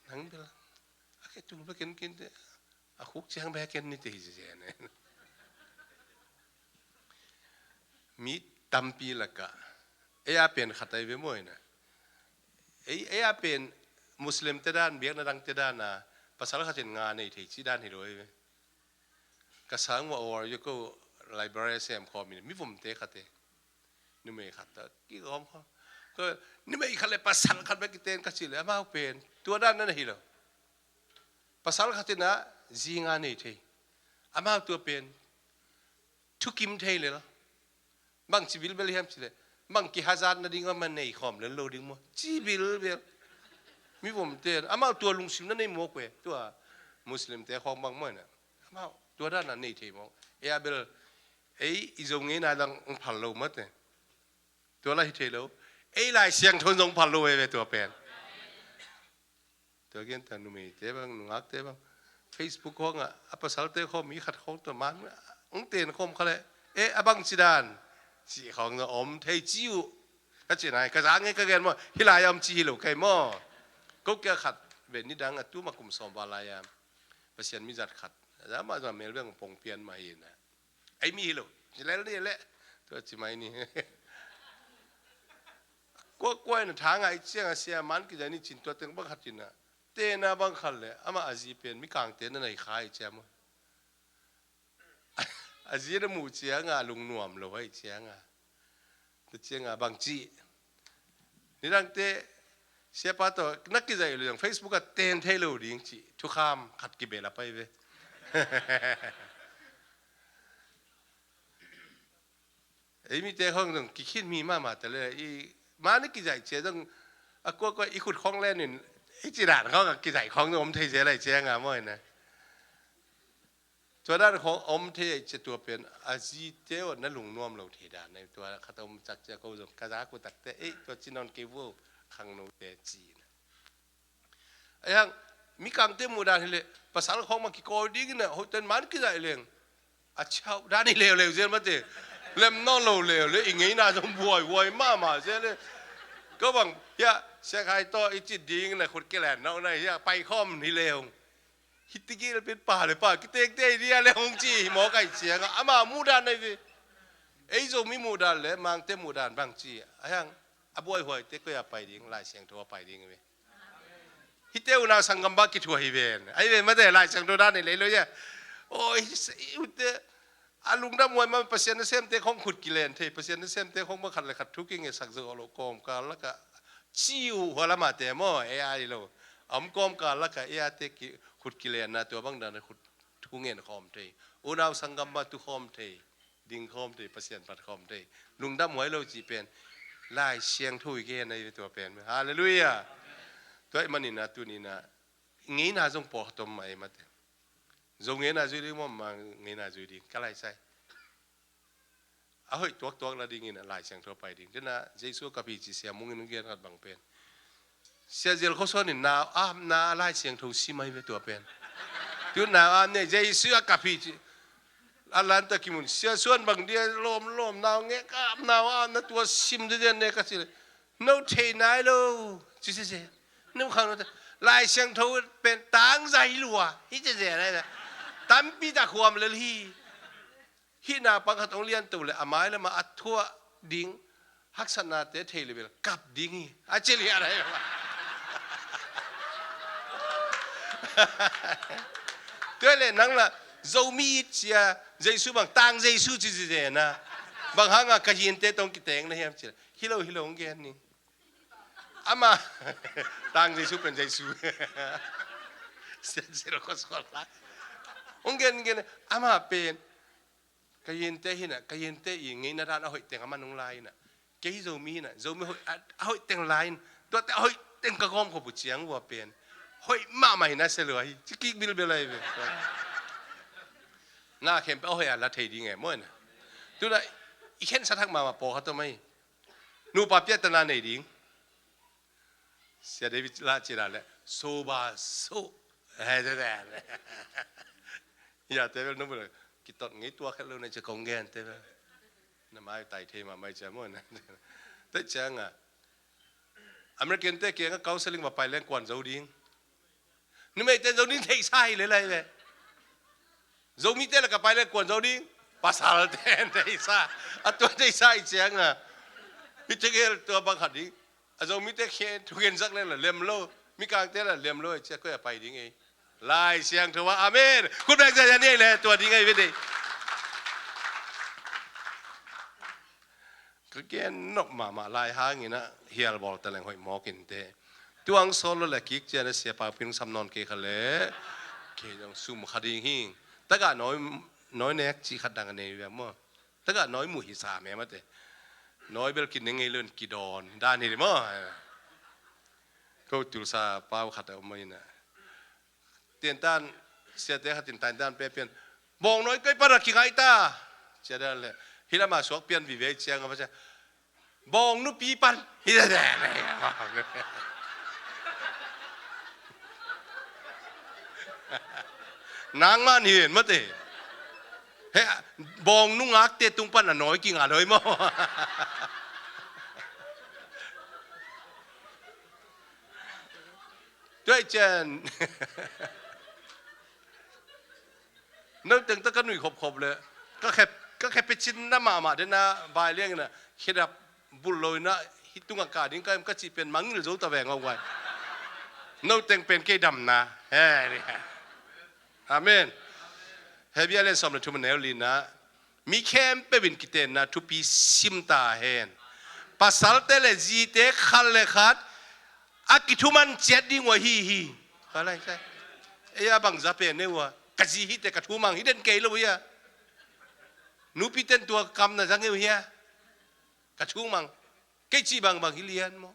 "Nang bel a khetul bek en kei ni teh, a khuk ciang bek en ni teh," hi zen e. Mi tampi lakah ei a pen khat ahi ve maw na. Ei, ei a pen Muslim te dan, biakna dang te dan a, pasal khat in nga nei thei ci dan hi lo ahi ve. Ka sang ua or yo ko library sem khawm in, mi vomte khat e. Numei khat ta kigawm khawm. Ko, numei khat le pasal khat bek kiten ka ci le, amau pen tua dan na hi lo. Pasal khat in a zi nga nei thei. Amau tua pen thukim thei le lo. Bang ci bilbel hiam ci le, bang kihazat nading a ma nei khawm le lo ding maw, ci bilbel. Mi vomte amau tua lungsim na nei mawk ve. Tua Muslim te khawng bang maw na, amau tua dan a nei thei mawk. Ei a bel, ei i Zo ngeina dang hong phal lo mate. Tua la hi thei lo. Ei Lai Siangtho in zong phal lo ve ve tua pen. Tua gen ta numeite bang, nungakte bang, Facebook khawngah a pasalte khawng mi khat khawng tua man hong ten khawm kha leh, "Eh, a bang ci dan?" cih khawng zong om thei ci uh. Ka ci nai, ka za nge ka gen maw, hih lai-ah om ci hi lo kei maw. Ko kia khat ve, nidang a tu ma kum sawm val lai-a Pasian mizat khat, a za mah zong a mel beng pong pian mah hi na. Ei mi hi lo, ci lel ni leh, tua ci mai ni. Kuakua in a tha ngai ciang a sia man kizai ni cin tua teng bang khat in a, tena bang khat leh, amah a zi pen Mikangte na nei kha hi ciam. A zi na muh ciang a lungnuam lo hi ciang a. Tua ciang a bang ci. Nidangte siapa tawh na kizai lo zong Facebook ah ten thei lo ding ci thukham khat kibel a pai ve. Ei mite khawng zong kikhin mi mahmah ta le, i mah na kizai cia zong a kuakua i khut khawng len in, i ci dan khawng a kizai khawng zong om thei zel lai cia nga maw na. Tua dan khawng om thei ahih ciang tua pen a zite aw na lungnuam lo thei dan ahi. Tua khat a om cak ciang ko zong ka zak uh takte, ei, tua ci nawn kei vo, khangnote ci na. Ahi hang, mikangte muh dan hi leh pasal khawng mah kikawi ding in a, hoihten man kizaih leng a ciauh dan hi leuleu zel mate. Lem nawn lo leuleu, i ngeina zong buaihuai mahmah zel e. Ko bang hiah, Sia Khai tawh i cih ding in a khut kilen nawh na hiah paikhawm hi leu. Hih tegel pen pa le pa kitekte hi dia le hong ci hi mawk ahih ciangah ama muhdan ahi ve. Ei Zomi muhdan le Mangte muhdan bang ci ahi hang, a buaihuaite koi a pai ding, Lai Siangtho a pai ding hi ve. Hihte unau sanggam bang kithuah hi ven ahi ve mate, Lai Siangtho dan hi lei lo ia. Aw, hih ute a lungdam huai mah, Pasian nasemte khong khut kilen thei, Pasian nasemte khong mah khat le khat thu kingetsak zo lo kawmkal lakah ci uh hua lamah te maw, ei a hi lo. A om kawmkal lakah ei a te ki, khut kilenna tua bang dan khut thu ngen khawm thei. Unau sanggam mah tu khawm thei, ding khawm thei, Pasian phat khawm thei. Lungdam huai lo cih pen Lai Siangtho i gen ahi ve tua pen. Halleluiah. Tua ahih manin a tuni in a ngeina zong pawlkhat om mah ei mate. Zo ngeina zui ding maw, ma ngeina zui ding ka lai sai. A hoih tuaktuak la dingin a Lai Siangtho a pai ding. Tena Jesu a kap hi ci Sia Mung in gen khat bang pen. Sia Zel Kho Suan in nau apna a Lai Siangtho sim ahi ve tua pen. Tu nau ap ne Jesu a kap hi ci. A lanta kimun Sia Suan bang dia lawmlawm nau ngek ap nau apna tua sim deden ne ka ci le. No thei nai lo ci se se. No khang no te. Lai Siangtho pen tangzai lua hi se se nai na. Tampi ta khuam lel hi. Hih naupang khat hong lianto le a mai lamah a thuah ding haksatnate thei le bel kap ding hi a ci lian ahi. Tua le nang la Zomi it cia Jesu bang tang Jesu ci ci zena bang hanga ka hinte tong kiteng na hiam ci hi lo hi lo hong gen ni. Ama tang Jesu pen Jesu. Sia Zel Kho Suan la hong gen gen ama pen. Ka yinte hi na, ka yinte i ngeina dan a hoih teng a man hong lai hi na. Kei hi Zomi hi na, Zomi hoih, a, a hoih teng lai in. Tuate a hoih teng ka gawm khop uh ciang vua pen hoih mahmah hi na se lua hi. Ci kik bilbel ahi ve. Na khempeuh a hoih a la thei ding e maw na. Tuna i khensat hak mahmah pawlkhat om ahi. Nupa piahtana nei ding. Sia David lah cina le soba so. Hei te te. Ya te bel no bel kitot ngei tua khat lo na cia kong gen te bel. Na mai tai thei ma mai cia mo na. Te cia nga. American te kia nga counseling ma pai leng kuan zo ding. Numei ten zo ding thei sa hi le lai ve. Zomite lakah pai le kuan zo ding. Pasal ten thei sa. A tua thei sa i cianga. Hi tegel tua bang khat ding. A Zomite khe thugen zak le la lem lo. Mikangte la lem lo i cia koi a pai ding ei. Lai Siangtho a. Amen. Khut bek zia ni ei le tua ding ei ve dei. Ka gen nop mahmah lai hangin a hial bawl ta leng hoih mawk in te. Tuang sawl lo le kik cian a sia pau pin sam nawn kei kha le. Kei zong sum kha ding hi. Tagah nawi, nawi nek ci khat dang a nei ve maw. Tagah nawi muh hi sa me mate. Nawi bel ki neng ei lo in ki dawn dan hi maw. Ko tulsa pau khat a om mai na. Tiantan siate khatin tantan pe pian. Bawng nawi kei pana kingai ta. Cia dan le. Hi lama suak pian vive ciang a va cia. Bawng nupi pan. Hi da da. Nang man hi mate. He, bawng nungak te tung pana nawi kinga loi mo. Tuai cian. No teng ta ka nui khop khop le. Ka khep, ka khep pe cin na mahmah dena bai liang na. Khedap bul lo ina hi tunga ka ding ka em ka ci pen mangil zo ta veng au ngai. No teng pen kei dam na. He, ni. Amen. Hebia len som le thum neu li na. Mi khempeuh in kitenna thupi sim ta hen. Pasalte le zite khat le khat a kithuman ciat ding uh ahi hi. Ka lai sai. Ei a bang za pen ne uh a. Ka zi hite ka thumang hi den kei lo uh hia. Nupi ten tua kam na za ngeu hia. Ka thumang. Kei ci bang bang hi lian maw.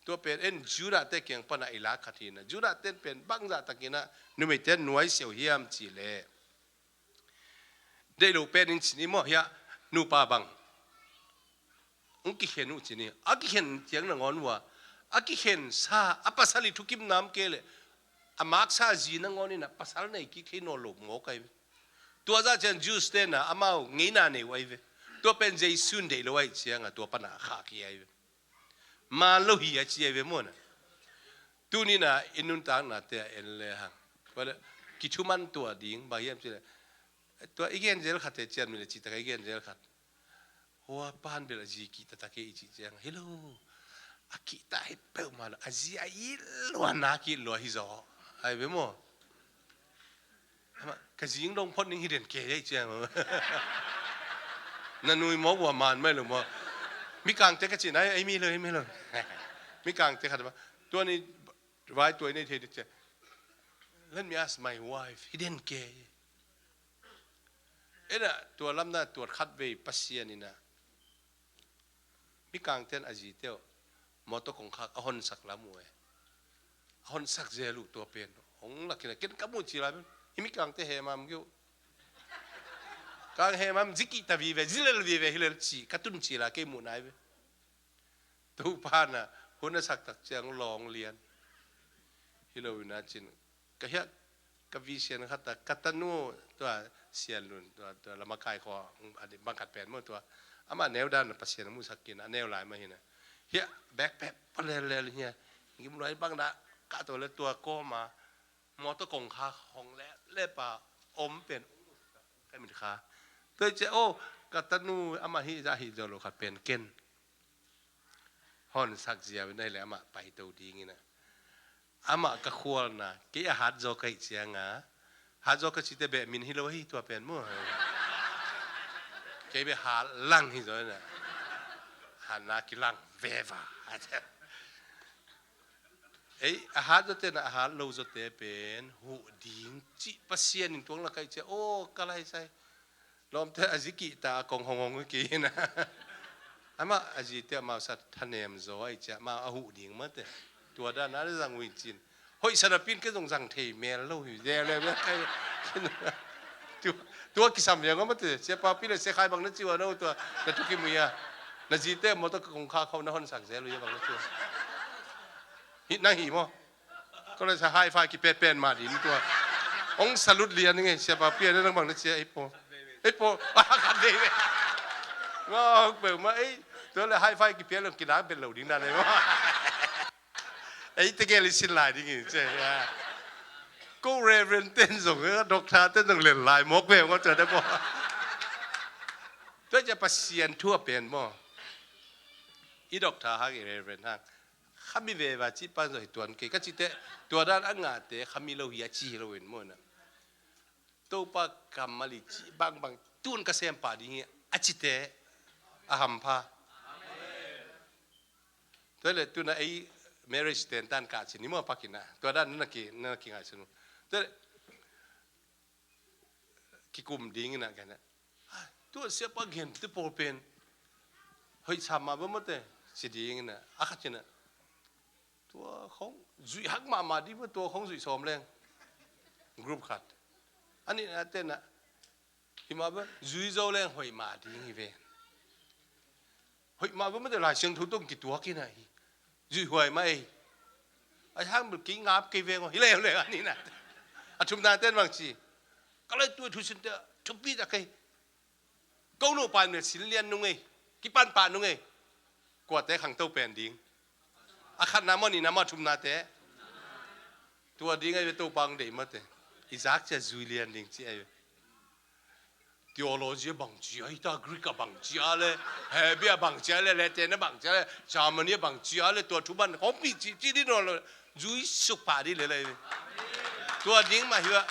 Tua pen en Judah te kiang pana i lak khat hi na. Judah ten pen bangzah takin a numei ten nuai siau hiam ci le. Deih lo pen in cin i maw hiah, nupa bang hong kikhen uh cin i, a kikhen ciang nangawn uh a, a kikhen sa a pasal i thukim nam kei leh a maksa zi nangawn in a pasal nei kik thei nawn lo mawk ahi ve. Tua zah ciang Jews te na amau ngeina nei uh ahi ve. Tua pen Jesu in deih lo ahi ciang a tua pana khah kik ahi ve. Maan lo hi a ci ahi ve maw na. Tuni na i nuntakna te a en le hang, tua le kithuman tuah ding bang hiam ci le, tua i gen zel khat te cian mi le cih tak a i gen zel khat. Hua pan bel a zi kihta tak e i cih ciang, "Hello, a kihta hi peuhmah lo, a zi a it lua na kih lua hi zaw," ai ve maw. Amah, "Ka zing dong phot ning hi den ke ei," ciang. Na nui maw, bua man mai lo maw. Mikangte ka cih nai, ei mi lo, ei mi lo. Mikangte khat ba, tua ni vai tua i nei thei ding ciang. "Let me ask my wife," hi den ke. Ena, tua lamna tuat khat vei Pasian ina. Mikangten a zite uh mawtaw kongkhak a honsak lam uh e. A honsak zel uh tua pen. Hong lakin a ken ka muh cila pen. Hi Mikangte hemam keu. Kang hemam zikihta vive, zilel vive, hilel ci, ka tun cila kei muh nai ve. Topa na, hun a sak tak ciang lawng lian. Hi lo ina cin. Ka hiah, ka vision khat ah, ka tanu, tua, Sian Lun, tua, tua, Lamakai khua, a di bang khat pen maw tua. Amah neu dan Pasian a musak kina, a neu lai mah hina. Hiah, backpack, palel lel hiah. Ngim luai bang dah, ka tua le tua kawma. Mawtaw kongkhak hong le, le pa, om pen, ka mit kha. Tua i cia, oh, ka tanu, amah hi, zah hi, zolo khat pen, ken. Honsak ziau in ahi le amah paito ding ina. Amah ka khualna, kei a hat zaw ka hih cianga. Hat zaw ka cite beh min hi lo hi tua pen mu. Kei beh hat lang hi zaw ina. Hatna kilang veva. Ei, a hat zawte na a hat lo zawte pen huh ding cih Pasian in tuang la ka hih cia. Oh, ka lai sai. Lawmte a zi kihta a kong honghong uh kei hina. Amah a zite amau sa thanem zaw a i ciah amau a huh ding mate. Tua dan a zang uh in cin. Hoih sanapin ke zong zang thei mel lo hi. Tua, tua kisam liang mate. Siapa pi le sia khai bang na ciu a no tua. Na tuki muia. Na zite mawtaw ka kong kha khau na honsak zel uh ia bang na ciu. Hi nang hi maw. Ko le sa high five kipetpen mah din tua. Ong salute lian nge siapa pian nang bang na cia ei po. Ei po. Khat vei ve. Ngawk peuh mah ei. Tua le high five kipia lo kinak bet lo ding dan ei maw. Ei tegel i sin lai ding in cia. Ko Reverend ten zong, Doctor ten zong len lai mawk ve ngawk tua te po. Tua cia Pasian thu a pen maw. I Doctor hang i Reverend hang. Khami veva cih pan zaw hi tuan kei ka cite, tua dan a ngahte khami lo hi a ci hi lo in maw na. Topa kammal i cih bangbang tun ka sem pah ding hi a cite a hampha. Tua le tuna ei marriage ten tan ka ci ni maw pakina. Tua dan na ki, na ki ngai sunu. Tua le kikum ding ina ka na. Tua siapa gen te pawl pen. Hoih sam mah bamate si ding ina a khat ina. Tua khong zuih hak mahmah ding bam tua khong zuih sawm leng. Group khat. A nihna tena. Hi mah bam zuih zo leng hoih mah ding hi ven. Hoih mah bam mate Lai Siangtho tawh kituak ina hi. Zuih huai mah ei. A hang bel kei ngap kei veng aw hi leu leu a nihna. A thumna ten bang ci. Ka lai tua thusin te thupi ta kei. Ko nupa in bel sin lian nung ei. Kipan pah nung ei. Kuate khangto pen ding. A khatna maw nihna maw thumna te. Tua ding ahi ve Topa ang deih mate. I zak cia zui lian ding ci ahi ve. Theology a bang cia hi ta, Greek a bang cia le, Hebrew a bang cia le, Latin a bang cia le, Germany a bang cia le, tua thuman khawmpi ci, ci dih nawn lo. Zui suk pah dih le lai. Tua ding mah hi a.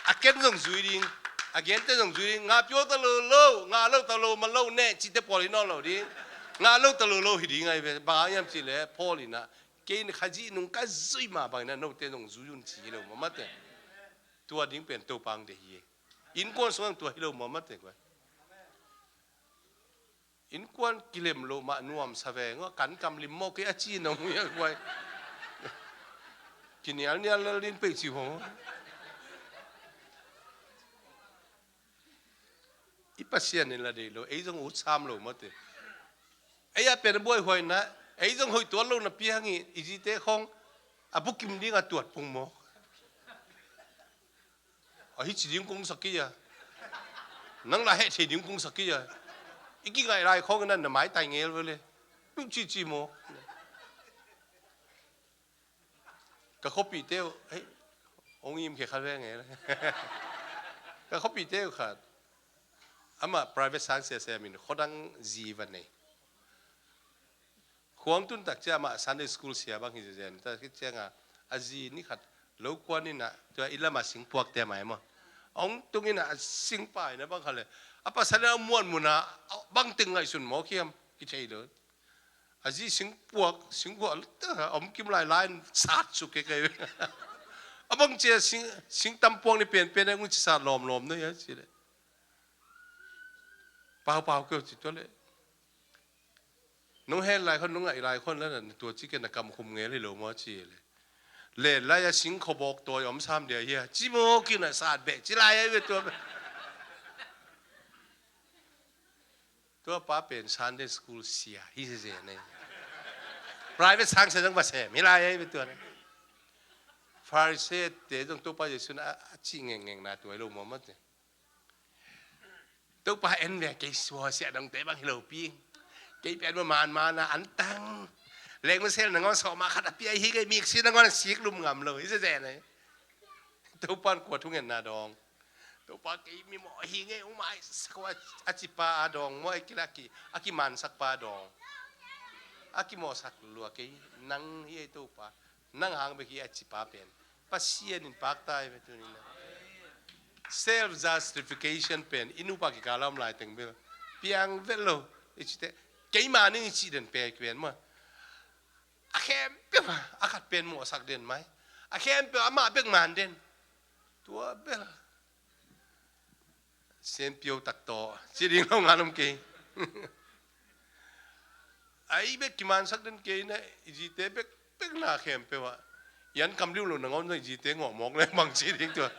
A ken zong zui ding. A gente zong zui ding. Nga pio ta lo lo, nga lo ta lo ma lo ne, cite pawl hi nawn lo ding. Nga lo ta lo lo hi ding ahi ve. Bang a hiam cih le, Paul ina. Kei in Khazih nung ka zui mah bang ina, note zong zui un ci hi lo mah mate. Tua ding pen Topa ang deih hi. Innkuan sungah tua hi lo mah mate kua. Innkuan kilem loh mah nuamsa veng aw, kan kam lim mawk kei a ci nong ui a kuai. Kinial nial lel din pei ci hong. I Pasian in la deih lo, ei zong ut sam lo mawte. Ei a pen a buaihuaina, ei zong hoih tuan lo na piang i, i zite khong a bukim ding a tuat pung maw. A hi ci ding kong sak kei a. Nang la heh thei ding kong sak kei a. I kingaih lai khong na na maitai ngel vele. Tu ci ci maw. Ka khuapihte uh, hei, hong im khia khat ve ngei le. Ka khuapihte uh khat. Amah private sang sia sem in khuadang zi va nei. Khuang tun tak cia amah Sunday school sia bang hi zen. Ta khit cianga a zi ni khat lo kuan ina tua i lama singpuak te mai maw. Hong tung ina a singpai na bang khat le. A pasal le a muan muna bang teng ngaihsun maw khiam kithei lo. A zi singpuak, singpuak a om kim lai lai in sat suk kei kei. A bang cia sing, sing tampuak ni penpen a ngun ci sat lawmlawm na ia ci le. Paupau keu ci tua le. Nung hen lai khon, nung ngaih lai khon la na tua ci ke na kam khum ngel hi lo maw ci le. Le lai a sing khobawk tawi om sam dia hia. Ci maw ki na sat beh, ci lai a i ve tua beh. Tua pa pen Sunday school sia hi sia sia nei. Private sang sia zong va sem hi lai ei tua nei. Pharisee te zong Topa Jesu na a ci ngeng ngeng na tua i lo maw mate. Topa en ve kei sua sia dong te bang hi lo pi. Kei pen ma man man na an tang. Leng ma sel na ngon so ma khat a pi ai hi kei mik si na ngon sik lum ngam lo hi sia sia nei. Topan kua thungen na dong. Topa kei mi mawh hi ngei ung mai sakua a cipa a dawng maw a kilaki a kimansakpa a dawng. A kimawhsak lua kei nang hi ei Topa. Nang hang bek hi a cipa pen. Pasian in paktai ve tunina. Self justification pen i nupa kikala om lai teng bel. Piang vet lo. I cite. Keima ning i ci den pek pen maw. A khempeuh a khat pen mawhsak den mai. A khempeuh amah bek man den. Tua bel. Sen piau tak tawh ci ding lo ngan om kei. Ai bek kimansak den kei na i zite bek bek na khempeuh ah. Yan kam liu lo na ngawm na i zite ngawh mawk le bang ci ding tua.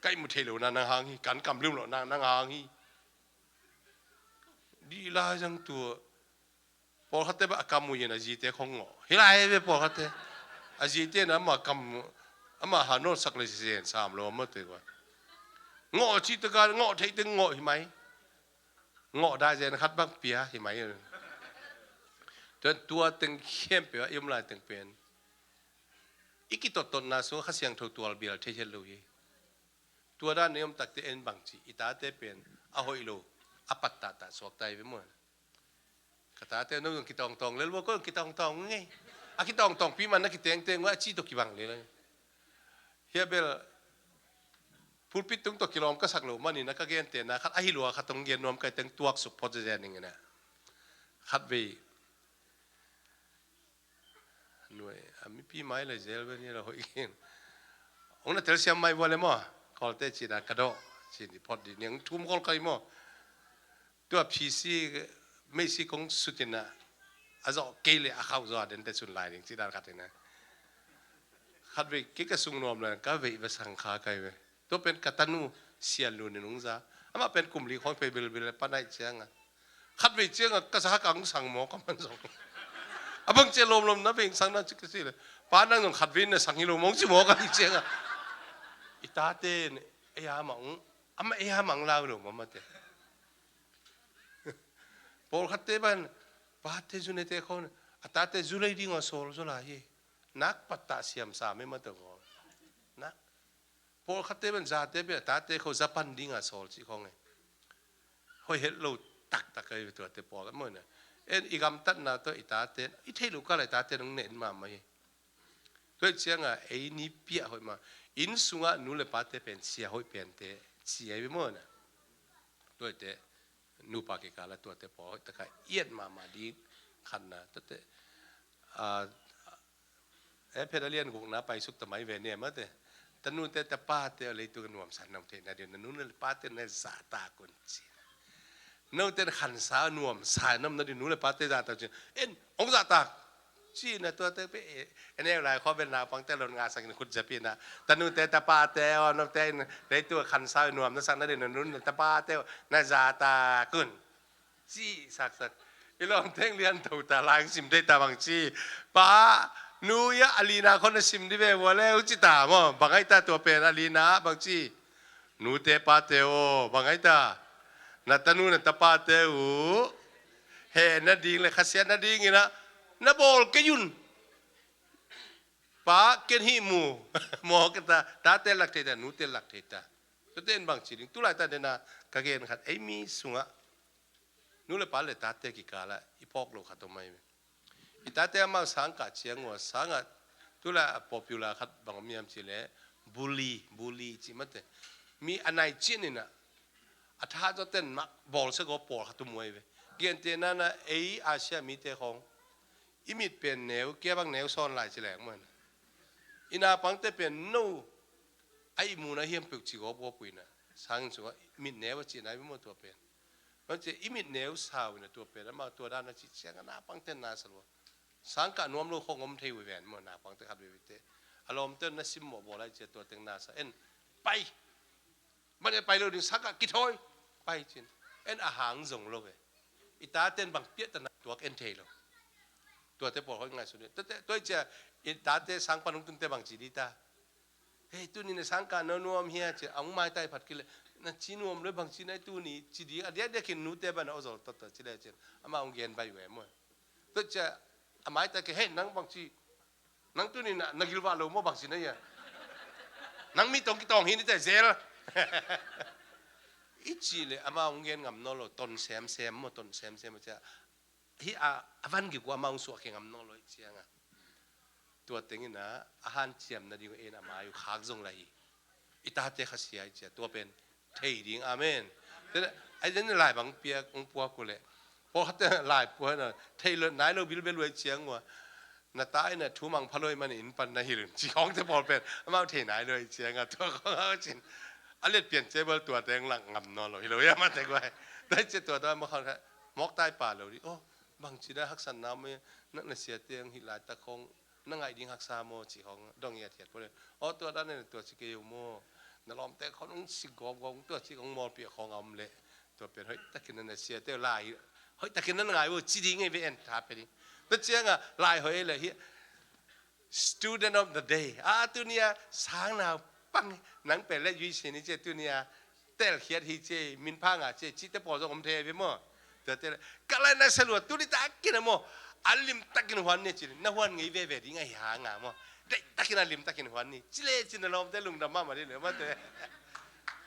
Kai mu thei lo na nang hang hi kan kam liu lo na nang hang hi. Di lai zang tua. Pawlkhatte bek a kam uh in a zite khong ngawh hi lai ve pawlkhatte. A zite na ama kam ama ha nawlsak le zen sam lo amate kua. Ngawh cih taka ngawh theih teng ngawh hi mai. Ngawh dai zen khat bang pia hi mai. Tua tua teng khempeuh a i om lai teng pen i kitottotna sung Kha Siangtho tual bial thei het lo hi. Tua dan i om takte en bang ci i tate pen a hoih lo a pattahta suakta i ve maw. Ka tate no zong kitawngtawng lel vua ko zong kitawngtawng ngei. A kitawngtawng pi man na kitengteng vua a ci tawh kibang lel. Hia bel pulpit tung tawh kilawm ka sak lo manin a ka gente na khat ahi lua khat tong gen nuam kai teng tuak suk phot zezen ning ina. Khat vei nuai a mipi mai le zel ve ni la hoih kin. Ong na telsiam mai vua le maw. Kawlte cina ka dawh cin di phot di niang thum kol kai maw. Tua phisi meisi kong sutina a zawh kei le a khauh zaw a dente sun lai ding ci dan khatina. Khat vei kei ka sung nuam le ka vei va sang kha kai ve. Tua pen ka tanu sian lu ni nung za. Amah pen kum li khawng pei bilbil le panaih cianga. Khat vei cianga ka sa ka ang sang maw ka man zong. A bang cia lawmlawm na vei sang na ci ka si le. Pa nang zong khat vei na sang hi lo mawng ci maw ka hi cianga. I tate ne ei a mang ama ei a mang lau lo maw mate. Pawlkhatte ban pate zunete khon a tate zulei ding a sawl zaw lai hi. Nak pattah siam sa me mate khon. Nak pawlkhatte ban zate bia tate kho zapan dinga sawl cih khong e. Hoi het lo taktak ai tuate pawl a mawina. En i gamtatna tawh i tate i thei lo kala i tate nong nen mahmah hi. Tuai cianga ei ni piah hoih ma inn sunga nu le pate pen sia hoih pente sia ai mawina. Tuaite nupa kikala tuate pawl hoih taka iat mahmah ding khatna tuate. A, e phet a lian gukna paisuk ta mai ve ne mate. Tanute tapate a leitung a nuamsa nam theihna ding na nu le pate na zahtak un ci. Note na khansa nuamsa nam na ding nu le pate zahtak un ci. En ong zahtak Ci na tuate pe, e, e neu lai khua bel naupangte lon ngahsak in khut zia pi na. Tanute tapate aw, note in, dei tu khansau nuam na sak na dei na nun na tapate aw, na zata kun. Ci saksak. I lawm teng lian to ta lang sim dei ta bang ci. Pa, nu ya a lina khon na sim di ve vua le, u ci ta maw. Bang ai ta tua pen a lina bang ci. Nute pate aw, bang ai ta. Na tanu na tapate uh. He na ding le khasiat na ding ina. Na bawl kei un. Pa ken hih mu. Maw ka ta, tate lak thei ta, nute lak thei ta. Tua ten bang ci ding, tu lai ta dena ka gen khat, ei mi sungah. Nu le pa le tate kikala, i phawk lo khat om mai. I tate amau sangkah ciang ua, sangah, tu lai a popular khat bang om hiam ci le, bully, bully ci mate. Mi a nai cian ina, a tha zaw ten mak, bawl se gaw pawl khat tu muai ve. Gente nana, ei Asia mite khong. I mit pen neu, kia bang neu sawn lai ci leng maw. I naupangte pen no, a ihmuna hiam peuh ci gawp gawp uh ina. Sangin sungah mit neu a ci nai maw tua pen. Maw ci i mit neu sau ina tua pen, amau tua dan a ci ciang a naupangte na sa lua. Sangkah nuam lo khong om thei uh ven maw naupangte khat veve te. A lawmte na simmawh bawl ai cia tua teng na sa en. Pai! Mane pai lo ding sangkah kithawi. Pai cin. En a hang zong lo ve. I taten bang piahtana tuak en thei lo. Tuate pawl hoih ngai sun. Tuate, tua i cia, i tate sang pan hong tunte bang ci di ta. Hei, tuni na sangkah na nuam hia cia, a hong maitai phat kile. Na ci nuam lo bang ci na i tuni, ci di, a diakdiakin nute bana aw zol tawtawt ci le cin. Ama hong gen bai ve maw. Tua cia, a maitai ke, hei, nang bang ci, nang tuni na, na gilvah lo maw bang ci na ia. Nang mi tawng kitawng hi ni te zel. I ci le, ama hong gen ngam naw lo, ton semsem maw, ton semsem cia. Hi a, a van gik uh ama hong suah khe ngam naw lo i cianga. Tua tengina, a hanciam nading uh en a mai uh khak zong la hi. I tate khasia i cia, tua pen thei ding, amen. Tena, ai den lai bang piak, hong puak uh le. Pawlkhatte lai puak na, thei lo, nai lo bilbel uh i ciang ua. Na ta ina thu mang phaloi man in pan na hilh. Ci khawngte pawl pen, amau thei nai lo i cianga, tua khawng a cin. A let pian ce bal tua teng lak ngam naw lo, hi lo ia ma tek vai. Dai ce tua tua ma khawng kha, mawk tai pa lo di. Oh, bang ci na haksan na me, na, na sia teng hi lai ta khawng, na ngai ding haksa maw ci khawng, dong ia thiat pole. Oh, tua dan ne tua ci kei maw. Na lawmte khawng ung si gawp gawp, tua ci khawng mawl pia khawng a om le. Tua pen hoih takin na sia teu lai. Hoih takin na ngai uh ci ding ei ve en tha pe ding. Tua cianga lai hoih le hi. Student of the day. A tunia sang nau pang nang pen le yui sini cia tunia. Tel khiat hi cia, min pha nga cia, ci te pawl zong om thei ve maw. Tua te le. Ka lai na salua tuni takin a maw. A lim takin huan ni ci. Na huan ngei veve ding a hi hanga maw. Dei takin a lim takin huan ni. Ci le ci na lawmte lungdam mahmah ding le maw te.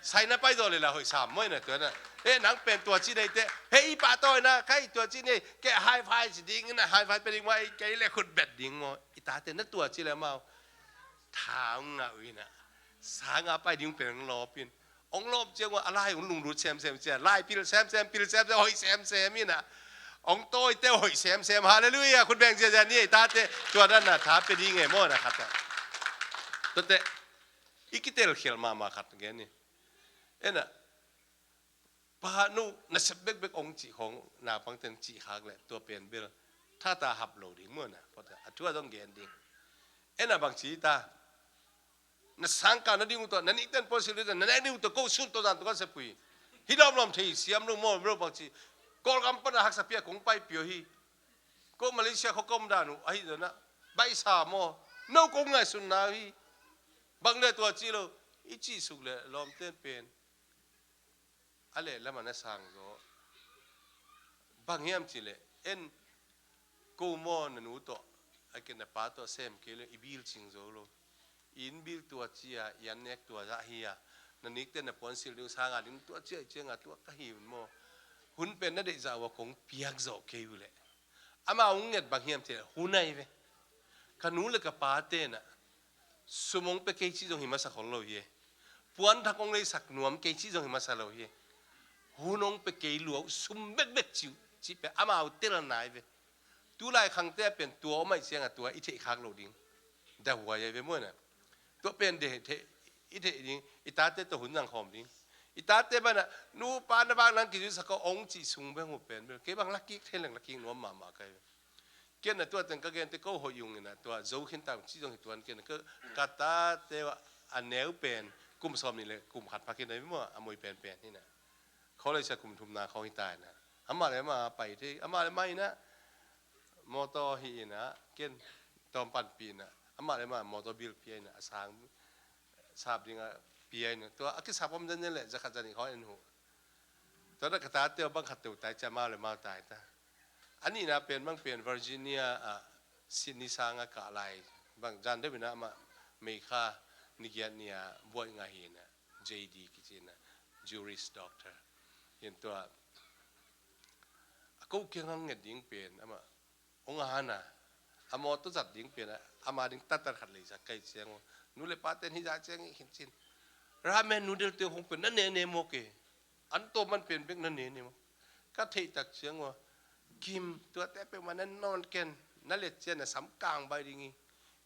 Sai na pai zaw le la hoih sam maw ina tua na. Eh, nang pen tua ci nei te. Hei, i pa tawi na, kai tua ci nei. Ke high five ci ding na, high five pe ding maw, kei le khut bet ding maw. I tate na tua ci le maw. Tha ngah uh ina. Sanga pai ding pen lawp in. Ong lawp ciang ua, a lai ong lunglut semsem cia. Lai pil semsem, pil semsem, hoih semsem ina. Ong tawi te hoih semsem. Halleluiah, khut beng cia cia ni, i tate. Tua dan na, tha pe ding e maw na khat a. Tua te. I kitel khial mahmah khat gen ni. Ena, pa nu, na sep bekbek ong cih khong, na pangten cih khak le, tua pen bel. Tha ta hap lo ding maw na, pota, a thu a zong gen ding. Ena bang ci ta, na sangka na ding uh tua, na nih ten puan sil ding tua, na nek ding uh tua, ko sun to zan to kan sepui. Hi lawmlawm thei siam lo maw, lo bang ci. Kawlgam pana haksa pia kong pai pio hi. Ko Malaysia kho kom dan uh, ahi zona. Bai sa maw, no kong ngai sun na hi. Bang le tua ci lo, i ci suk le, lawm ten pen. A leh lamah na sang zaw. Bang hiam cih leh, en ko maw na nu tawh, a ke na pa tawh sem kei le i bil cing zo lo. I inn bil tua cia, i an nek tua zah hi a. Na nikte na puan silh ding sanga ding tua cia i cianga tua ka hi un maw. Hun pen na deih zah ua kong piak zawh kei uh leh. Amah hong nget bang hiam cih leh, hun ahi ve. Ka nu le ka pa tenah, sum hong pe kei cih zong hi masa khol lo hi e. Puan thak hong leisak nuam kei cih zong hi masa lo hi e. Hun hong pe kei lua uh sum bekbek cih uh, cih pen amau tel nai ve. Tulai khangte a pen tua om aih ciangah tua i theih khak lo ding. Dah huai ahi ve muanah. Tua pen de, i theih ding, i tate tawh hun zang khawm ding. I tate banah, nu pa na vak nang kizuisak ka ong cih sung beng uh pen bel. Kei bang lakik thei leng lakik nuam mahmah kai ve. Ken na tua teng ka gen te ko hoih ung ina, tua zo khin ta ung ci zong hi tuan ken na ka, ka tate a neu pen kum sawm nih le kum khat pha khin na maw, a moi penpen hi na. College a kum thumna khawng hi ta ina. Amah le amah pai thei, amah le amah ina. Motor hi ina, ken tawm panpih ina. Amah le amah motor bil pia ina, a sang sap ding a pia ina. Tua a kisap om zen zen le, za khat za nih khawng en huh. Tua na ka tate bang khat teu tai cia mau le mau tai ta. A nihna pen bang pen Virginia ah Sydney sang a kah lai. Bang zan deuh ina amah May kha ni giat ni a buai ngah hi ina. J D kici ina. Juris Doctor. Hin tua a ko kiang a nget ding pen amah ong a hana. A mawtaw zat ding pen a, ama ding tatar khat lei zat kai ciang aw. Nu le pa ten hi zat ciang i khin cin. Ramen noodle te hong pen na ne ne mawk e. An tawm man pen bek na ne ne mawk. Ka theih tak ciang aw. Kim, tuate peuhmah na nawn ken. Na let ciang na sam kang bai ding hi.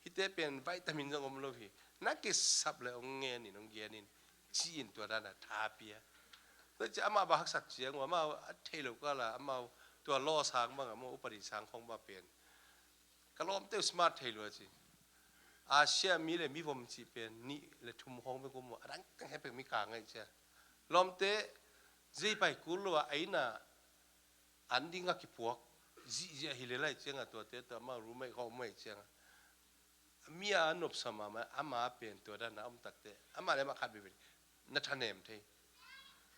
Hihte pen vitamin zong om lo hi. Na kisap le ong ngen in, ong gen in. Ci-in tua dan a tha pia. Tua ciang amah bang haksa ciang uh, amau a thei lo kal a, amau tua law sang bang, amau upadi sang khawng bang pen. Ka lawmte uh smart thei lua ci. Asia mi le mi vom cih pen nih le thum khawng bek um uh, a dang teng he pek mi ka ngai cia. Lawmte zei pai kul lua, a ina an ding a kipuak. Zihziah hi le lai ciang a tuate tua amau roommate khawng um uh ciang a. Mi a nopsa mahmah, ama pen tua dan a om takte. Ama le ama khat veve. Na thanem thei.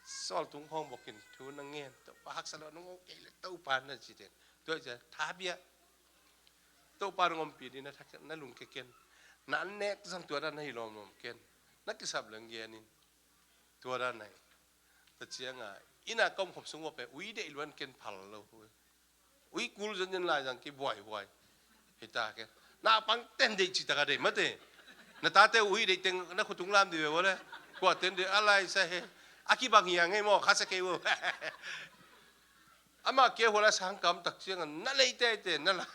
Sawltung khawng bawkin thu na ngen. Topa haksa lo nung ok kei le Topa na ci ten. Tua cia tha bia. Topa nung ompih ding na tha, na lungke ken. Na nek zang tua dan na hi lawmlawm ken. Na kisap leng gen in. Tua dan na hi. Tua ciang a. Ina ka om khop sung uh pen. Ui deih luan ken phal lo. Ui kul zon zon lai zang ki buaibuai. Hita ke. Na pang ten deih ci taka deih mate. Na tate ui deih teng na khutung lam di ve vole. Kua ten deih a lai sa he. A kibang hiang hei maw kha sa kei vo. Ama kia hua la sang kam tak ciang a na lei tete na la.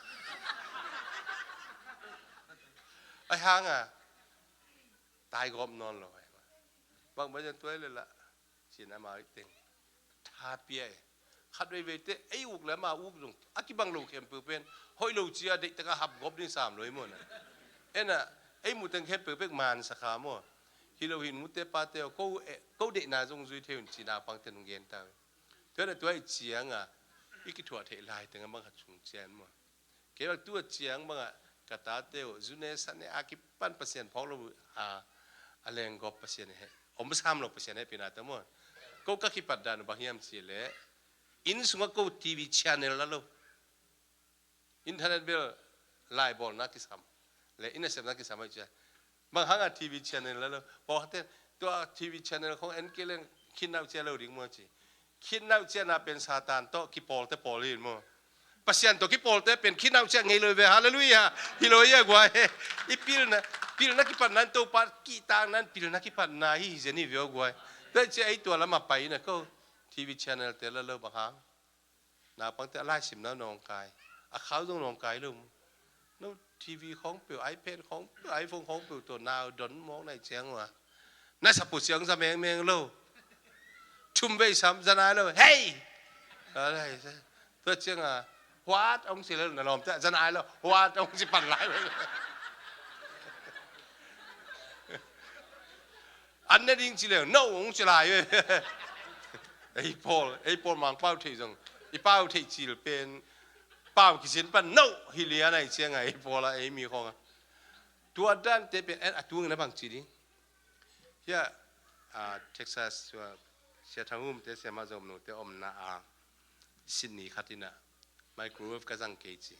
A hang a. Tai gawp nawn lo. Bang bai zan tuai le la. Cin ama i teng. Tha pia e. Khat veivei te, ei uk le ama uk zong. A kibang lo khempeuh pen. Hoih lo cia deih taka hap gop ding sam lo i maw na. Ena, ei mu teng khempeuh pek man sa kha maw. Hi lo hin mu te pa te, ko, eh, ko deihna zong zui thei un cina pang te nung gen ta. Tua na tua i ciang a, i kithuah theih lai teng a bang khat sung cian maw. Kei bang tua ciang bangah ka tate uh zune sane a kipan Pasian phawk lo a, a lenggawp Pasian he om sam lo Pasian he pina ta maw. Ko ka kipat dan bang hiam ci le inn sungah ko T V channel la lo. Internet bel laibawlna kisam le inn a sepna kisam ai cia. Bang hanga T V channel la lo. Pawlkhatte tua T V channel khong en kei leng khinau cia lo ding maw ci. Khinau ciana pen Satan tawh kipawlte pawl hi maw. Pasian tawh kipawlte pen khinau cia ngei lo ve, halleluiah. Hi lo ia guai he. I pilna, pilna kipatna in Topa kihtakna in pilna kipatna hi hi zen hi ve aw guai. Tua cia ei tua lama pai ina ko T V channel te la lo bang hang. Naupangte a laisimna nawngkai, a khau zong nawngkai lo. No T V khawng peuh, iPad khawng peuh, iPhone khawng peuh tawh nau don mawk nai ciang uh a. Na sapu ciang za mengmeng lo. Thum vei sam za nai lo. Hei! Tua ciang a huat ong si lo na lawmte za nai lo. Huat ong si pan lai lo. An ne ding ci leng no ong ci lai ve. Ei pawl, ei pawl mang pau thei zong i pau thei cil pen pau kisin pan no hi lian ai ciang a ei pawl a ei mi khong a. Tua dan te pen en a tung na bang ci ding. Hia a Texas tua sia thang um te sia ma zom nu te om na a Sydney khat ina microwave ka zang kei ci.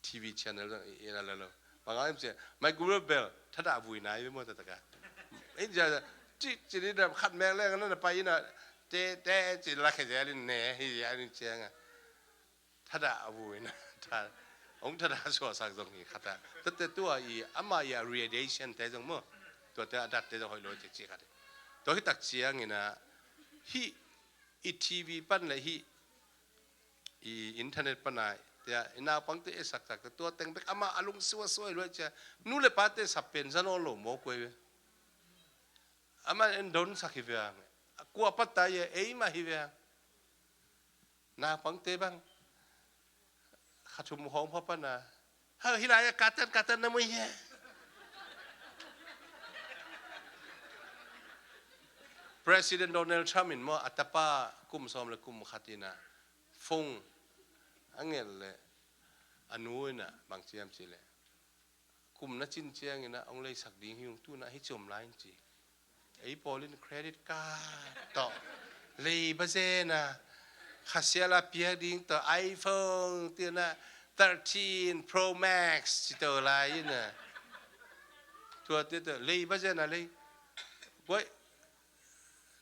T V channel zong i la lo. Bang a im cia microwave bel thada vui nai ve maw tataka. In cia ci ci ni da khat mek leng na pai ina te te ci la khe zel in ne hi ya ni ciang a. Thada vui na tha ong thada suasak zong hi khata. Tate tua i ama i a radiation te zong maw. Tua te a dat te zong hoih lo ci ci khat. Tua hi tak ciang ina hi i T V pan le hi i internet pana tia i naupangte e saksak te tua teng bek ama a lung suasuai luai cia nu le pate sap pen za nawn lo maw kuai ve. Ama en don sak hi ve ang a kua patta ia ei mah hi ve ang. Naupangte bang Kha thum khawng pha pana, ha, hih lai-ah katan katan na mui hia? President Donald Trump in maw, a tapa kum sawm le kum khat inah phone a nget leh, a nu inah bang ci hiam cih leh, kum na cin cianginah hong leisak ding hi ung, tunah hih ciam lai in ci. Ei pawl in credit card tawh lei bazen a, kha sial a piak ding tawh iPhone tinah thirteen Pro Max ci tawh lai inah, tuate tawh lei bazen a lei. Guai,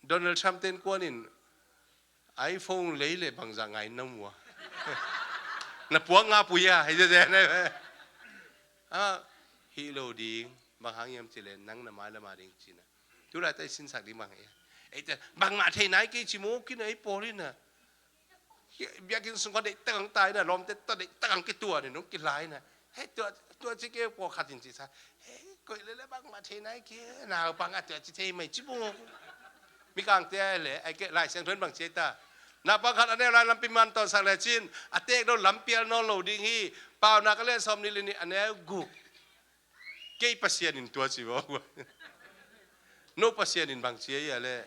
Donald Trump te innkuan in iPhone lei leh bangzah ngai na mu a? Na puak nga pui a, hei zia zia na. Ah, hih lo ding, bang hang hiam cih leh nang na mailam a ding cina. Tulai ta i sinsak ding bang hang hiam? Ei te, bangmah thei nai kei ci mawk inah ei pawl inah. Biakinn sung kha deihtak ang ta inah, lawmte tawh deihtak ang kituan in hong kilai inah. Hei, tua, tua ci kei pawlkhat in ci sa. Hei, koih lele bangmah thei nai kei, naupang a tua ci thei mai ci mawk. Mikangte a le, ai kei Lai Siangtho in bang ci ai ta? Naupang khat a neu lai lampi man tawnsak lecin, a teek lo lampial nawn lo ding hi. Paunak a lian sawm nih le nih a neu guk. Kei Pasian in tua ci vawk uh a. No Pasian in bang ci ai a le?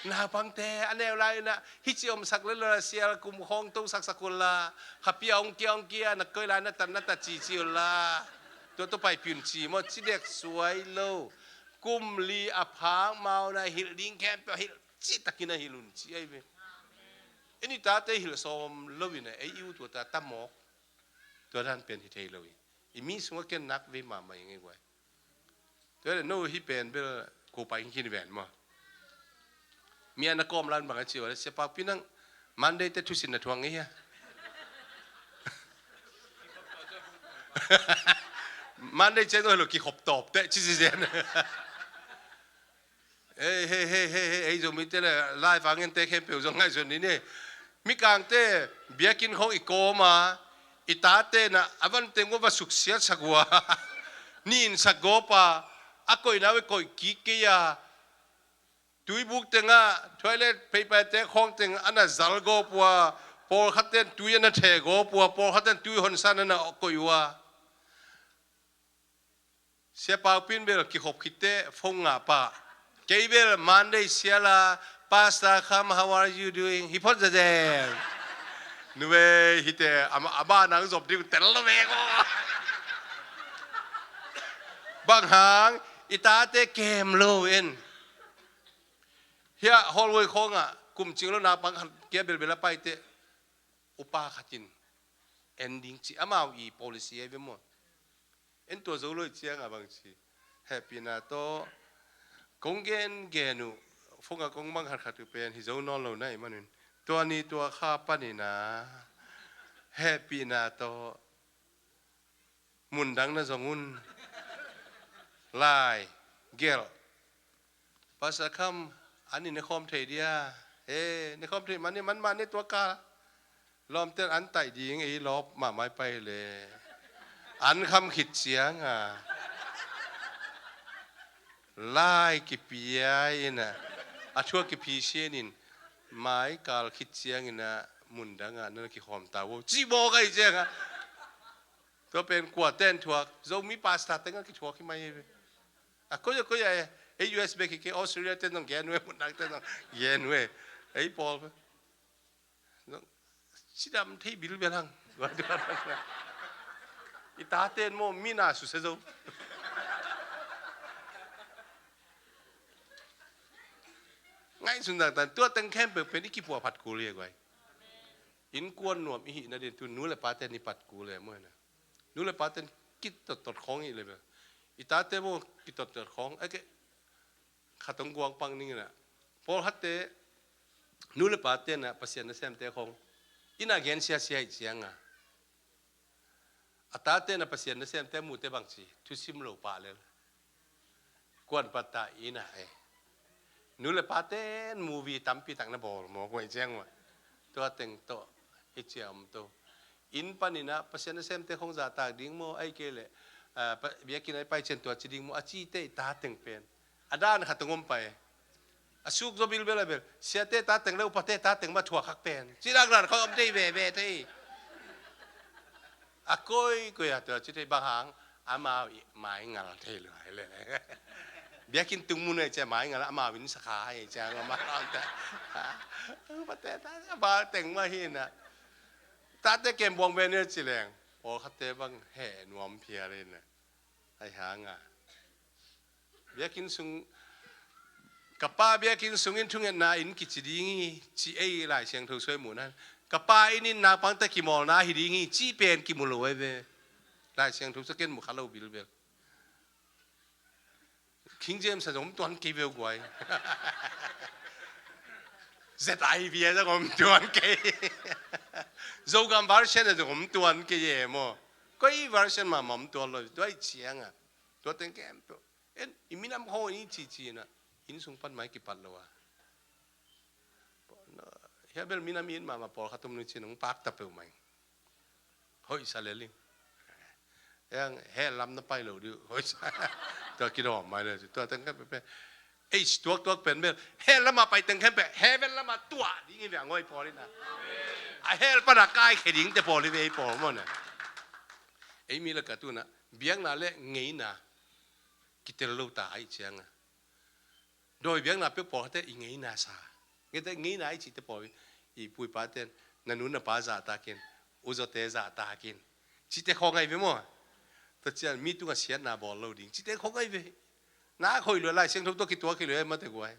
Naupangte a neu lai inah hih ci omsak le lo la, sial kum khawng tosaksak unla, kha pia hong kia hong kia, na koih lai na tat na tat ci ci unla. Tua tua paipih un ci maw, ci dek suai lo. Kum li a phak ma unah hilh ding khempeuh hilh citakin a hilh un ci ai ve. Ei i tate hilh sawm lo inah ei i u tua ta ta mawk. Tua dan pen hi thei lo hi. I mi sungah ken nak vei mahmah ing ei guai. Tua le no hi pen bel ko pai khin ven maw. Mi a na kawm lan bang a ci uh a le, Sia Pakpi, nang Monday te thusin na thuak ngei hia? Monday ciang tawh hi lo, kikhop tawp teh ci ci zen. Hei, hei, hei, hei, hei, ei Zomite le live a ngente khempeuh zong ngaihsun ni ni. Mikangte, biakinn khawng i kawm a, i tate inah a van teng uh a va suksiatsak uh a, ni insak gawp a, a koihna uh i koih kik kei a, tuibuk tengah toilet paper te khawng teng a na zal gawp uh a, pawlkhat ten tui a na the gawp uh a, pawlkhat ten tui honsan a na koih uh a. Sia Pakpi in bel kikhop khit teh phone ngah pah. Kei bel Monday sial a, Pastor Kham, how are you doing? Hi phot zezen. Nu ei, hite, a ma, a ma nang zop ding tel lo ve ko. Bang hang, i tate kem lo in. Hia hallway khawngah kum cing lo naupang khat kia belbel a pai teh, upa khat in en ding ci, amau i policy ai ve maw. En tua zo lo i ciangah bang ci, hehpihna tawh kong gen gen uh, phone ah kong mang khat khat uh pen hi zo nawn lo na hih manun, tua ni tua kha panin ah hehpihna tawh mundang na zong un. Lai gelh. Pastor Kham, an i ne khawm thei dia? He, ne khawm thei man ni, man mah ne tua ka. Lawmten an taih ding ei lawp mahmah i pai le. An kham khit ciang a, lai kipia in a, a thuak kiphi sian in, mai kal khit ciang in a, mundang a na kikhawm ta vo, ci bawk ahi ciang a. Tua pen kua ten thuak, Zomi pastor teng a kithuak hi mai hi ve. A koi a koi a e, e U S bek hi kei, Australia ten zong gen ve, mundang ten zong gen ve. Ei pawl ve. Cidam thei bilbel hang. I taten maw, mi na susia zo. Ngaihsun zangtan, tua teng khempeuh pen i kipuah phat kul hi a guai. Innkuan nuam i hihna ding tu nu le paten i pat kul e maw hina. Nu le paten kitottot khawng i le bel. I tate maw kitottot khawng. Eke, khat hong guang pang ning in a. Pawlkhatte, nu le pate in a, Pasian nasemte khawng inn ah gen siasia ih ciang a, a tate in a Pasian nasemte muhte bangci, thusim lo pah lel. Kuan pattah inn ah e. Nu le paten movie tampi tak na bawl mawk uh ahi ciang uh a. Tua teng tawh, hi ciang om to. Inn panin a Pasian nasemte khawng zahtak ding maw, ahih kei leh, ah, pa-, biakinn ah i pai ciang tua ci ding maw, a cite i tateng pen a dan khat hong om pai. A suk zaw bilbel a bel, siate tateng le upate tateng mah thuak khak pen. Ci dan dan khawng om thei veve thei. A koikoi a tua ci thei bang hang, amau i mai ngal thei lo hai le. Biakinn tung mun ei cia mai ngal, amau in sakha hai cia ngam a lam ta. Pate ta ba teng ma hi na. Tate kem buang ve ne ci leng. Pawlkhatte bang he nuam phial hi na. Ai hang a. Biakinn sung, ka pa biakinn sungin thungetna inn kici ding hi, ci ei Lai Siangtho suai muh nan. Ka pa inn in naupangte kimawlna hi ding hi, ci pen kimu lo ai ve. Lai Siangtho sa ken mu kha lo bilbel. King James a zong om tuan kei ve guai. Z I V a zong om tuan kei. Zogam version a zong om tuan kei e maw. Koi version mah mah om tuan lo, tua i ciang a. Tua teng kem peuh. En, i minam khaw i cici na, inn sung pan mai kipat lo a. Hia bel minam i in mahmah pawlkhat om nu cin hong pakta peuh mai. Hoih sa le ling. Yang hell lam na pai lo diu. Hoih sa. Tua kidawm mai le. Tua teng khat pepe. Ei, tuaktuak pen bel. Hell lamah pai teng khat pe. Heaven lamah tuah ding hi ve a ngoi pawl in a. A hell pan a kai khe ding te pawl hi ve ei pawl maw na. Ei mi la ka tu na. Biakna le ngeina. Kitel lo ta ai ciang a. Dawi biakna peuh pawlkhatte i ngeina sa. Ngeite ngeina i cihte pawl i pu i paten, na nu na pa zahtakin, u zawte zahtakin. Cihte khawng ai ve maw? Tua cian mi tungah siatna bawl lo ding. Cihte khawng ai ve. Na khoi lua Lai Siangtho tua kituak hi lua mate guai.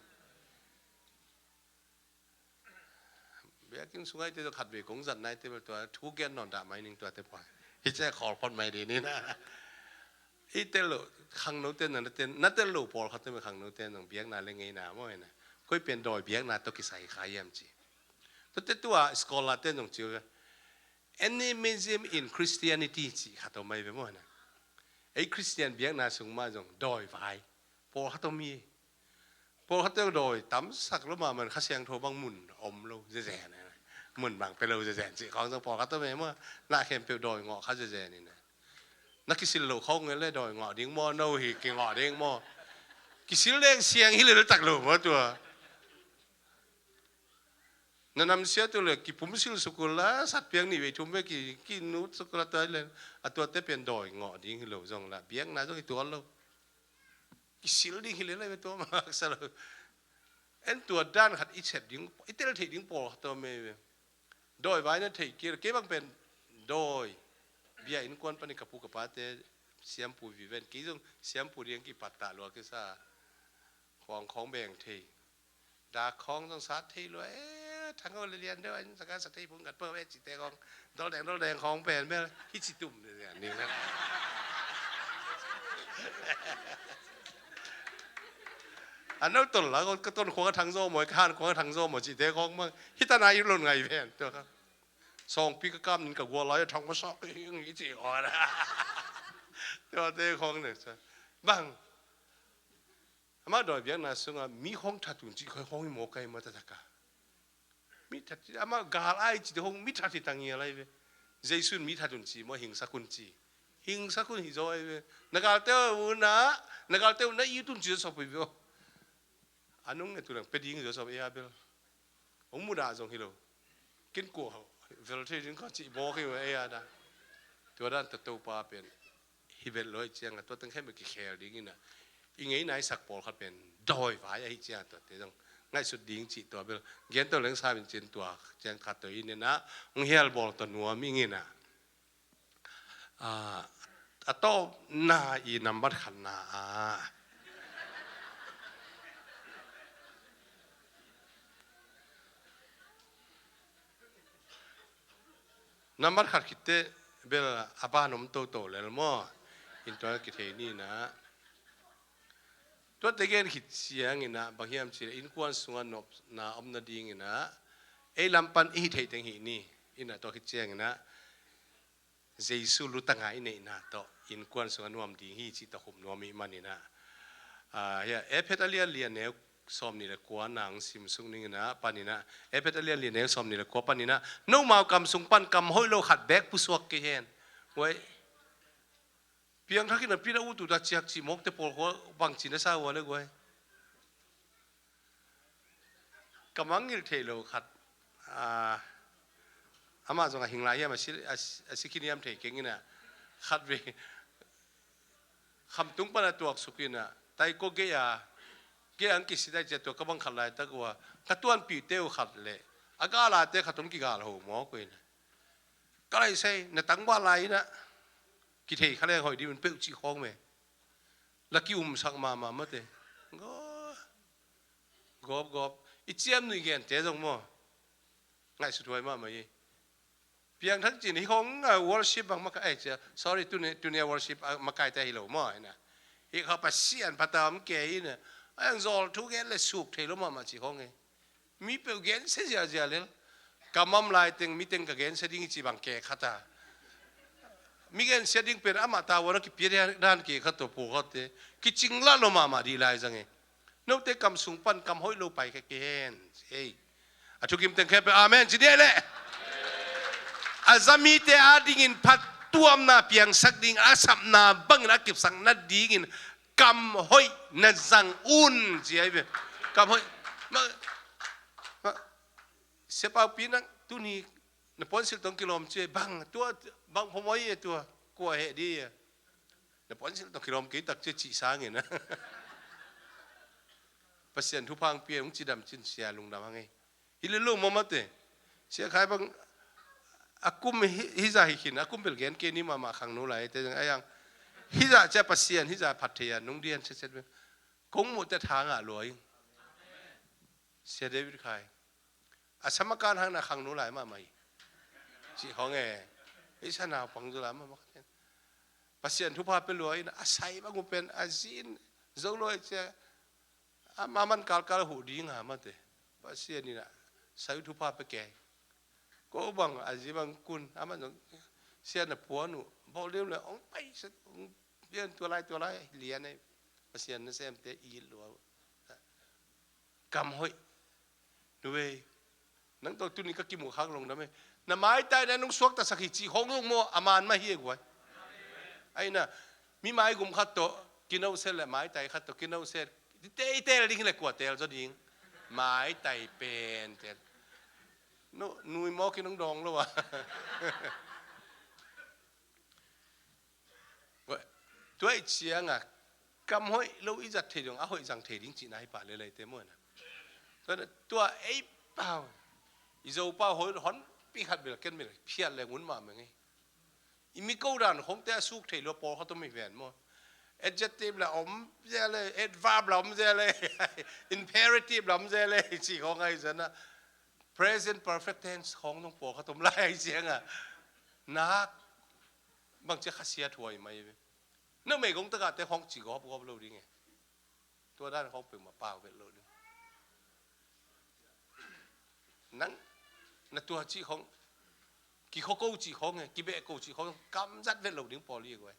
Biakinn sung ai te tua khat ve kong zat nai te bel tua thu gen nawn dah mai ning tua te pawl. Hi cia khawl phot mai ding ni na. I tel lo, khangno te na, na tel, na tel lo pawlkhat te me khangno te nong biakna le ngeina maw na. Koi pen dawi biakna tawh kisai kha hiam ci. Tua te tua scholar te nong ci ve. Animism in Christianity ci khat om mai ve maw na. Ei Christian biakna sung mah zong dawi vai. Pawlkhat om hi. Pawlkhat te dawi tamsak lo mah man Kha Siangtho bang mun om lo zezen. Mun bang pe lo zezen cih khawng zong pawlkhat om e maw. Na khempeuh dawi ngawh kha zezen in. Na kisil lo khawng nge le dawi ngawh ding maw, no hi kingawh ding maw. Kisil deng siang hi leltak lo maw tua. Na namsia tu le kipumsil sukul la satpiang nih vei thum ve ki, kinut sukul la tua le. A tuate pen dawi ngawh ding hi lo zong la. Biakna zong hi tual lo. Kisil ding hi le lai ve tua mah haksa lo. En tua dan khat i chet ding, i tel theih ding pawlkhat om e ve. Dawi vai na theih kir, kei bang pen dawi. Bia innkuan panin ka pu ka pate siampu viven. Kei zong siampu ding kipat ta lua kisa. Khuang khawng beng thei. Dak khawng zong sat thei lua e, thang o le lian deuh an saka sa thei phung gat peuh e cihte khawng. Dol deng dol deng khawng pen bel hi ci tum de lian ding na. A no tol la ka ton khuang a thang zaw maw, ka han khuang a thang zaw maw cihte khawng mang. Hi ta na i lon ngai ven tua ka. Sawngpi ka kam nin ka gual lai a thang ma sak hi ci aw na. Tua te khawng ne sa. Bang. Amah dawi biakna sungah mi khawng that un cih khawng hi mawk ai maw taktak a. Mi that, amah gal ai cih khawng mi that hi ta ngial ai ve. Jesu in mi that un cih maw, hingsak un cih. Hingsak un hi zaw ai ve. Na galte uh na, na galte uh na it un cih zaw sawp hi ve aw. A nung nge tu lang pe ding zaw sawp ei a bel. Hong mudah zong hi lo. Ken kua vel thei ding ka cih bawk hi ei a da. Tua dan tawh Topa pen hi vet lo i ciang a tua teng khem kikhel ding in a. I ngeina i sak pawlkhat pen dawi vai ahi ciang a tuate zong ngaihsut ding cih tua bel. Gen tawh leng sa min cin tua ciang khat tawh in a hong hial bawl tawh nuam ing in a. A, a tawpna i nambat khatna a. Nambat khat khit teh bel a ban om toto lel maw? In tua kithei ni na. Tuate gen khit ciang in a bang hiam cih leh innkuan sungah nopna om nading in a ei lam pan i hih theih teng hih ni. In a tua khit ciang in a Jesu lutang a i neihna tawh innkuan sungah nuam ding hi cih tawh khum nuam i hih manin a. A, hia, Efet a lian lian neu sawm nih le kua nang sim suk ning in a panin a. Efet a lian lian neu sawm nih le kua panin a. Nomau kam sung pan kam hoih lo khat beek pusuak kei hen. Guai. Piangthak in a pit a ut ut a ciak cih mawkte pawl khua bang cin a sa ua le guai. Ka mangngilh theih lo khat. A, Amah zong a hing lai hiam, a si, a si, a si khin hiam thei keng in ah, khat vei khamtung pan a tuaksuk in ah, taiko gei a, gei a ang kisit ai cia tua ka bang khat laitak uh a, ka tuanpihte uh khat leh a galate khat hong kigal ho mawk uh in ah, ka lai sai na tangval lai in ah, kithei kha leng hoih ding un peuh cih khawng ve. La ki-umsak mahmah mate. Gawp, gawp, gawp. I ciamnuih gente zong maw, ngaihsuthuai mahmah hi. Piangthak cin hih khawng a worship bang makai, ai cia, sorry, tuni, tuni a worship a makaite hi lo maw, hi na. Hih kha Pasian phat a om kei hi na. Ai ang zawl thu gen le suk thei lo mahmah cih khawng hi. Mi peuh gensia ziahziah lel. Ka mam lai teng mi teng ka gensia ding hi ci bang ke khat a. Mi gensia ding pen amah ta ua na kipia dan ke khat tawh pawlkhatte kicing lah lo mahmah dih lai zang hi. Note kam sung pan kam hoih lo pai khe kei hen. Ei. A thukim teng khempeuh amen ci dia leh. A za mite adingin phattuamna piangsak ding, a sapna bangin a kipsak nadingin kam hoih na zang un ci ahi ve. Kam hoih. Ma, ma, Sia Paupi nang tuni na puansilh tawh kilawm ci bang tua, bang phamawh hi tua, kua heh dih hi. Na puansilh tawh kilawm kei tak cia cih sangin a Pasian thupha hong pia hong cidam cin sia lungdam hang ei. Hi le lo mawmate. Sia Khai bang a kum hi, hizah hi khin a kum bel gen kei ni mahmah khangno lai te zang a yang. Hizah cia Pasian hizah phat thei a nung dian setset bel kong muhte tha ngah lua ing. Sia David Khai a samakan hang na khangno lai mahmah hi. Cih khawng e. Ei sa naupang zu lai mahmah kha ten Pasian thupha pe lua in a sai bang uh pen a zin zo lua i cia a maman kalkal huh ding a mate. Pasian in a sai uh thupha pe kei. Ko bang a zi bang kun a man zong sia na puan uh bawl deuh le ong pai sa ong pian tua lai tua lai lian ei. Pasian na semte i lua uh. Kam hoih. Nuei. Nang tawh tuni ka kimuh khak lungdam e. Na maitai na nung suaktasak hi cih khawng zong maw a man mah hi e guai. Aina mi maigum khat tawh kinoset le maitai khat tawh kinoset. Tei tel ding hi le kua tel zaw ding. Maitai pen tel. Nu, nui mawk in hong dawng lo a. Tua i cianga kam hoih lo i zat thei dong a hoih zang thei ding cihna hi pah lelei te maw na. Tua, tua ei pau i zo pau hoih honpi khat bel ken bel phiat le ngun mah meng ei. I mi ko dan khongte a suk thei lo pawlkhat om hi ven maw. Adjective la om zel le, adverb la om zel le, imperative la om zel le, ci khong ai zana. Present perfect tense khong nong pawlkhat om lai ai cianga. Nak bang cia khasia thuai mai ve. Nang mei gong takah te khong ci gawp gawp lo ding e. Tua dan khong peuhmah pau vet lo ding. Nang na tua cih khong kikhoko cih khong e, kibeh ko cih khong kamzat vet lo ding pawl i guai.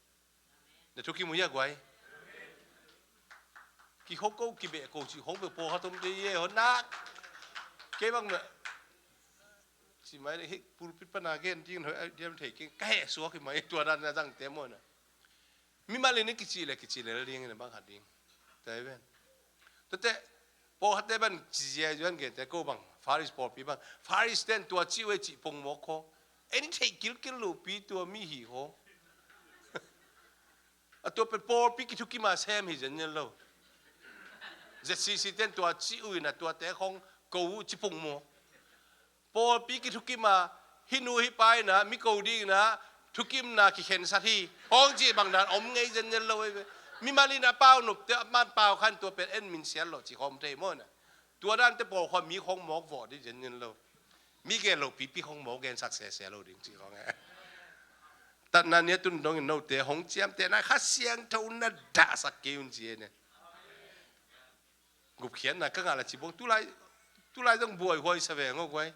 Na thukim uh hi a guai. Kikhoko kibeh ko cih khong peuh pawlkhat om te i e hon nak. Kei bang mah ci mai le hih pulpit pana gen ding hoi ai diam thei keng ka heh suak hi mai tua dan na zang te maw na. Mimal in i kicih le kicih le ding in a bang khat ding. Tua hi ven. Tuate pawlkhatte ban ci ziai zuan gente ko bang Faris pawlpi bang Faris ten tua cih uh e cih pongmawk kho. En i theih kilkil lopi tua mi hi kho. A tua pen pawlpi kithukima sem hi zenzen lo. Z C C ten tua cih uh in a tuate khong ko uh ci pongmawk. Pawlpi kithukima hih nu hih pa ina mi ko dingina thukimna kikhensat hi hong cih bang dan om ngei zenzen lo ei ve. Mimal in a pau nopte a man pau khan tua pen en min sial lo ci khawm thei maw na. Tua dante pawlkhaw mi khong mawk vawh ding zenzen lo. Mi gen lo pipi khong mawk gensak sese lo ding ci khong e. Tatna nia tun dongin note hong ciamtehna Kha Siangtho na dahsak kei un ci e ne. Gupkhiatna ka ngah la ci bong tulai, tulai zong buaihuai sa veng aw guai.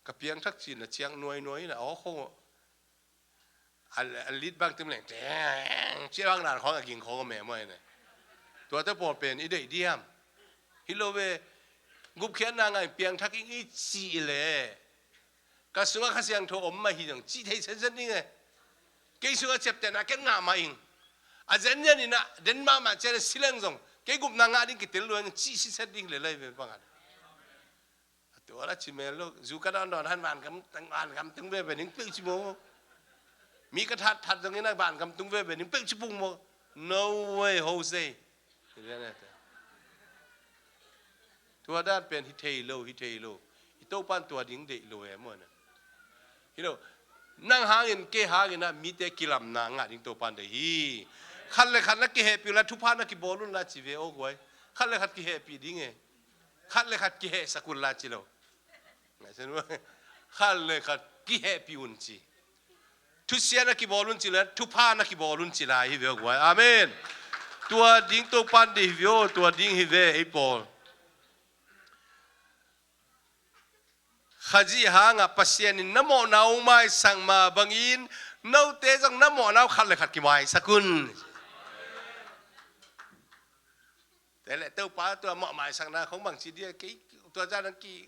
Ka piangthak cin a ciang nuainuai in a aw khong aw. A lit bang tim leng teng cia bang dan khong a ging khong a mem aw ene. Tuate pawl pen i deih diam. Hi lo ve. Gupkhiatna ngai piangthak ing i cih le ka sungah Kha Siangtho om mah hi zong cih thei sensen ding e. Kei sungah ciaptehna ken ngah mah ing. A zenzen in a den mahmah cian a si leng zong kei gupna ngah ding kitel lua in cih siset ding le lai ve bang a. A Tua la ci mel lo. Zu ka dawn dawn han van kam, van kam tung veve ning peuh ci mo. Mi ka that that zong in a van kam tung veve ning peuh ci pung mo. No way, Jose. Tua dan pen hi thei lo, hi thei lo. I Topan tua ding deih lo e mo na. Hi lo. Nang hangin, kei hangin a mite kilamna ngah ding Topan deih hi. Khat le khat na kihehpih la, thupha na kibawl un la ci ve aw guai. Khat le khat kihehpih ding e. Khat le khat kihehsak un la ci lo. Khat le khat kihehpih un ci. Thusia na kibawl un ci le, thupha na kibawl un ci lai hi ve aw guai. Amen. Tua ding Topan deih hi ve aw, tua ding hi ve ei pawl. Khazih hangah Pasian in na mawhna hong maisak mah bangin note zong na mawhna uh khat le khat kimaisak un. Te le Topa tua mawh maisakna khong bangci dia kei tua zan ki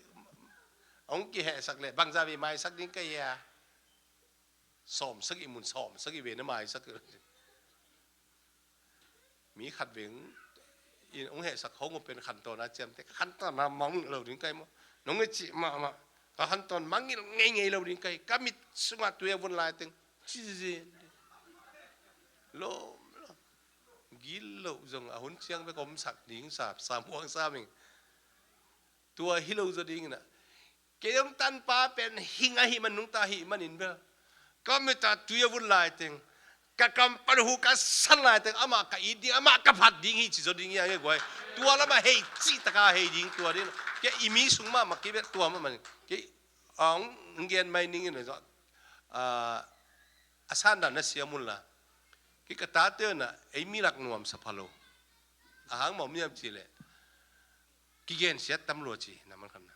hong kihehsak le bangza vei maisak ding ka hia? Sawmsagih mun sawmsagih vei na maisak. Mi khat veng in hong hehsak hong uh pen khantawn a ciamte, khantawn a mangngilh lo ding kai maw? Nong i cih mahmah, ka khantawn mangngilh ngeingei lo ding kai, ka mit sungah tui a vun lai teng ci zin. Lom lo. Gil loh zong a hun ciang bek omsak ding sap, samuang saming. Tua hi lo zaw dingin ah, kei hong tanpa pen hing ahih man nungta ahih manin bel ka mit a tui a vun lai teng, ka kam pan hu ka san lai teng, amah ka it ding, amah ka phat ding hi ci zaw ding hi a nge guai. Tua lamah hei cih taka hei ding tua ding. Kei i mi sung mahmah kei bel tua mahmah kei a hong gen mai ning in a, a sandan na siam un la. Kei ka tate na ei mi lak nuamsa pha lo. A hang mawh miam ci leh kigensiat tam lua ci na man khamna.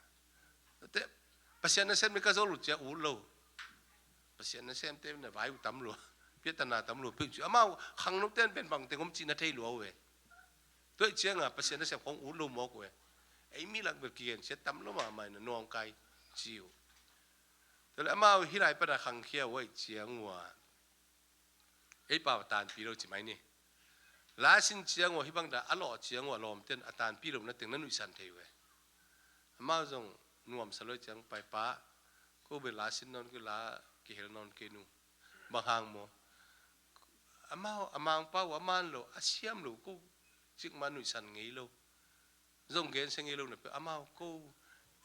Pasian nasem ni ka zol uh cia ut lo. Pasian nasemte na vai uh tam lua. Piatana tam lua peuh ci. Amau khangnote in pen bangteng om cih na thei lua uh e. Tua ih cianga Pasian nasem khong ut lo mawk uh e. Ei mi lak bel kigensiat tam lua mahmah ina nuam kai ci uh. Tua le amau hih lai pana khangkhia uh aih ciang uh a ei pau a tanpi lo ci mai ni. La sin ciang uh a hih bangda a lawh ciang uh a lawmten a tanpi lo na teng na nuihsan thei uh e. Amau zong nuamsa lo ciang paipa ko bel la sin nawn kei la kihel nawn kei nu. Bang hang maw? Amau a mangpa uh a man lo a siam lo ko cikmah nuihsan ngei lo. Zong gensia ngei lo na peuh amau ko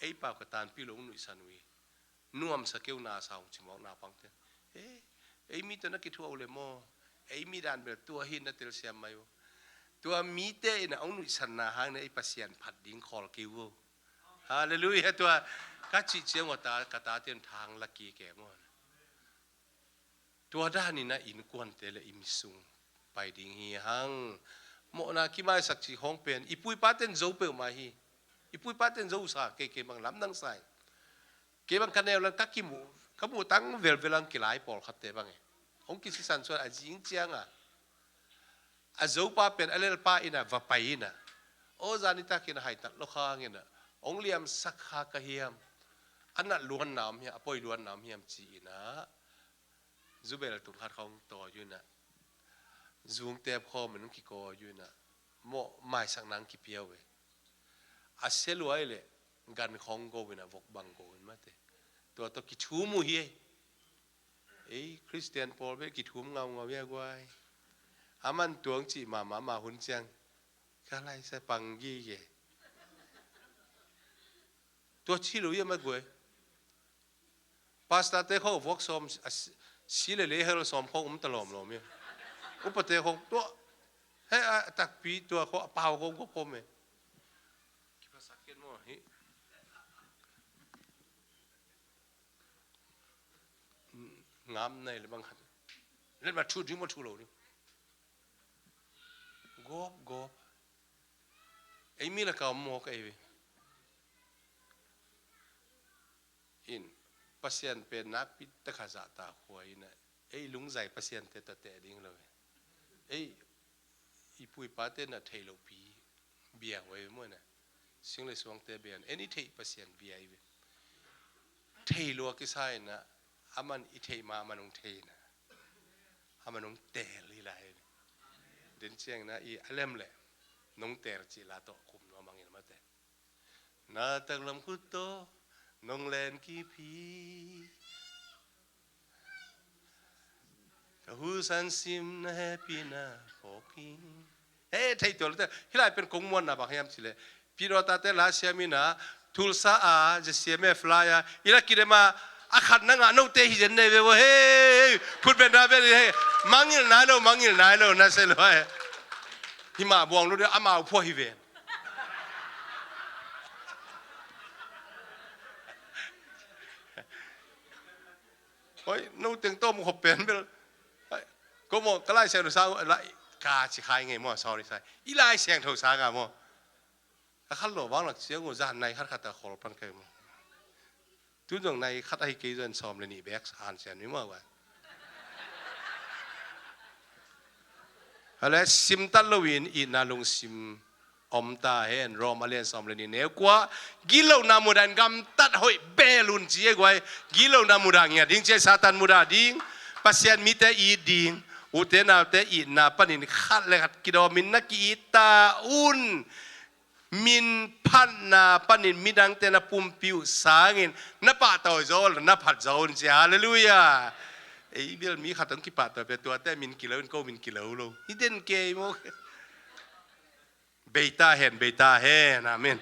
ei pau ka tanpi lo nuihsan uh hi. Nuamsa keu na sa hong ci mawk naupangte. E, ei mi tawh na kithuah uh le maw? Ei mi dan bel tua hi na telsiam mai uh. Tua mite in a hong nuihsanna hang na ei Pasian phat ding khawl kei uh. Halleluiah. Tua ka cih ciang uh a ta, ka tate in thang la kik e maw? Tua danin a innkuante le i mi sung pai ding hi hang. Mawhna kimaisak cih khawng pen i pu i paten zo peuhmah hi. I pu i paten zo sa kei, kei bang lamdang sa hi. Kei bang ka neu lan ka kimuh, ka muh tang velvel ang kilai pawlkhatte bang e. Hong kisisan suan a zing cianga a zopa pen a lelpa ina va pai ina, aw zan i takin a haitat lo khang ina, hong liamsak kha ka hiam? A nat luanna om hiam, a poi luanna om hiam ci ina, zubel tung khat khawng tawi uh ina, zungtep khawm in hong kikawi uh ina, mawh maisak nang kipia uh e. A sia luai le gan khawng go ina, vok bang go in mate. Tua tawh kithum uh hi ei. Ei Khristian pawl bel kithum ngaungau ia guai. A man tuang cih mahmah ma hun ciang ka laisa pang gige. Tua ci lo ia ma guai. Pastor te khawng vuak sawm a si, si le le hel sawm khawng um ta lawmlawm ia. Upate khawng tua he a takpi tua khawng a pau khawng gop khawng me. Kipasak kian maw hi. Ngam nei le bang khat. Let ma thu ding ma thu lo ding. Gop gop. Ei mi la ka om mawk ei ve. In Pasian pen nakpi taka zahta khua ina ei lungzai Pasian te ta teh ding lo ve. Ei i pu i pate na thei lo pi bia huai ve maw na. Sing le suangte bia na en i thei Pasian bia i ve. Thei lua kisa ina aman i thei ma aman hong thei ina aman hong tel i lai ve. Den ciang na i a lem le nong tel ci la tawh kum nuam angin mate. Na taklam khut tawh Nong len kip hi. Ka husan sim na hehpihna phawk hi. He, thei tuan lo te. Hih lai pen kong muanna bang hiam cih leh, Pi Dawta te la siam in a, Tulsa a, Z C M F lai a, i la kidem a, a khat na ngah note hi zen nei ve vo, he, khut beng na beng, he, mangngilh nai lo, mangngilh nai lo, na se lo, he. Hih mah buang lo ding, amau phuah hi ven. Oi, no teng tawm khop pen bel. Ai, ko maw, ka Lai Siangtho sang, lai, ka ci khai ngei maw, sorry, sorry. I Lai Siangtho sang a maw. Ka khat lo bang lak ciang uh, zan nai khat khat a khol pan kai maw. Tu zong nai khat ahi kei zong sawm le nih bek han sian mi maw, ua. Hale, simtat loin itna lungsim om ta hen. Rom a lian sawm le nih neu kua, gitlohna mudah in gamtat hoih bel un ci e guai. Gitlohna mudah ngiat ding ci e, Satan mudah ding, Pasian mite it ding. Ute naute itna panin khat le khat kidawmin na ki-it ta un. Min phatna panin midangte na pumpi uh sangin na pahtawi zaw, na phat zaw un ci. Halleluiah. Ei bel mi khat hong kipahtawi pia, tuate min kilo in ko min kilo lo. Hi den kei maw. Bei ta hen, bei ta hen. Amen.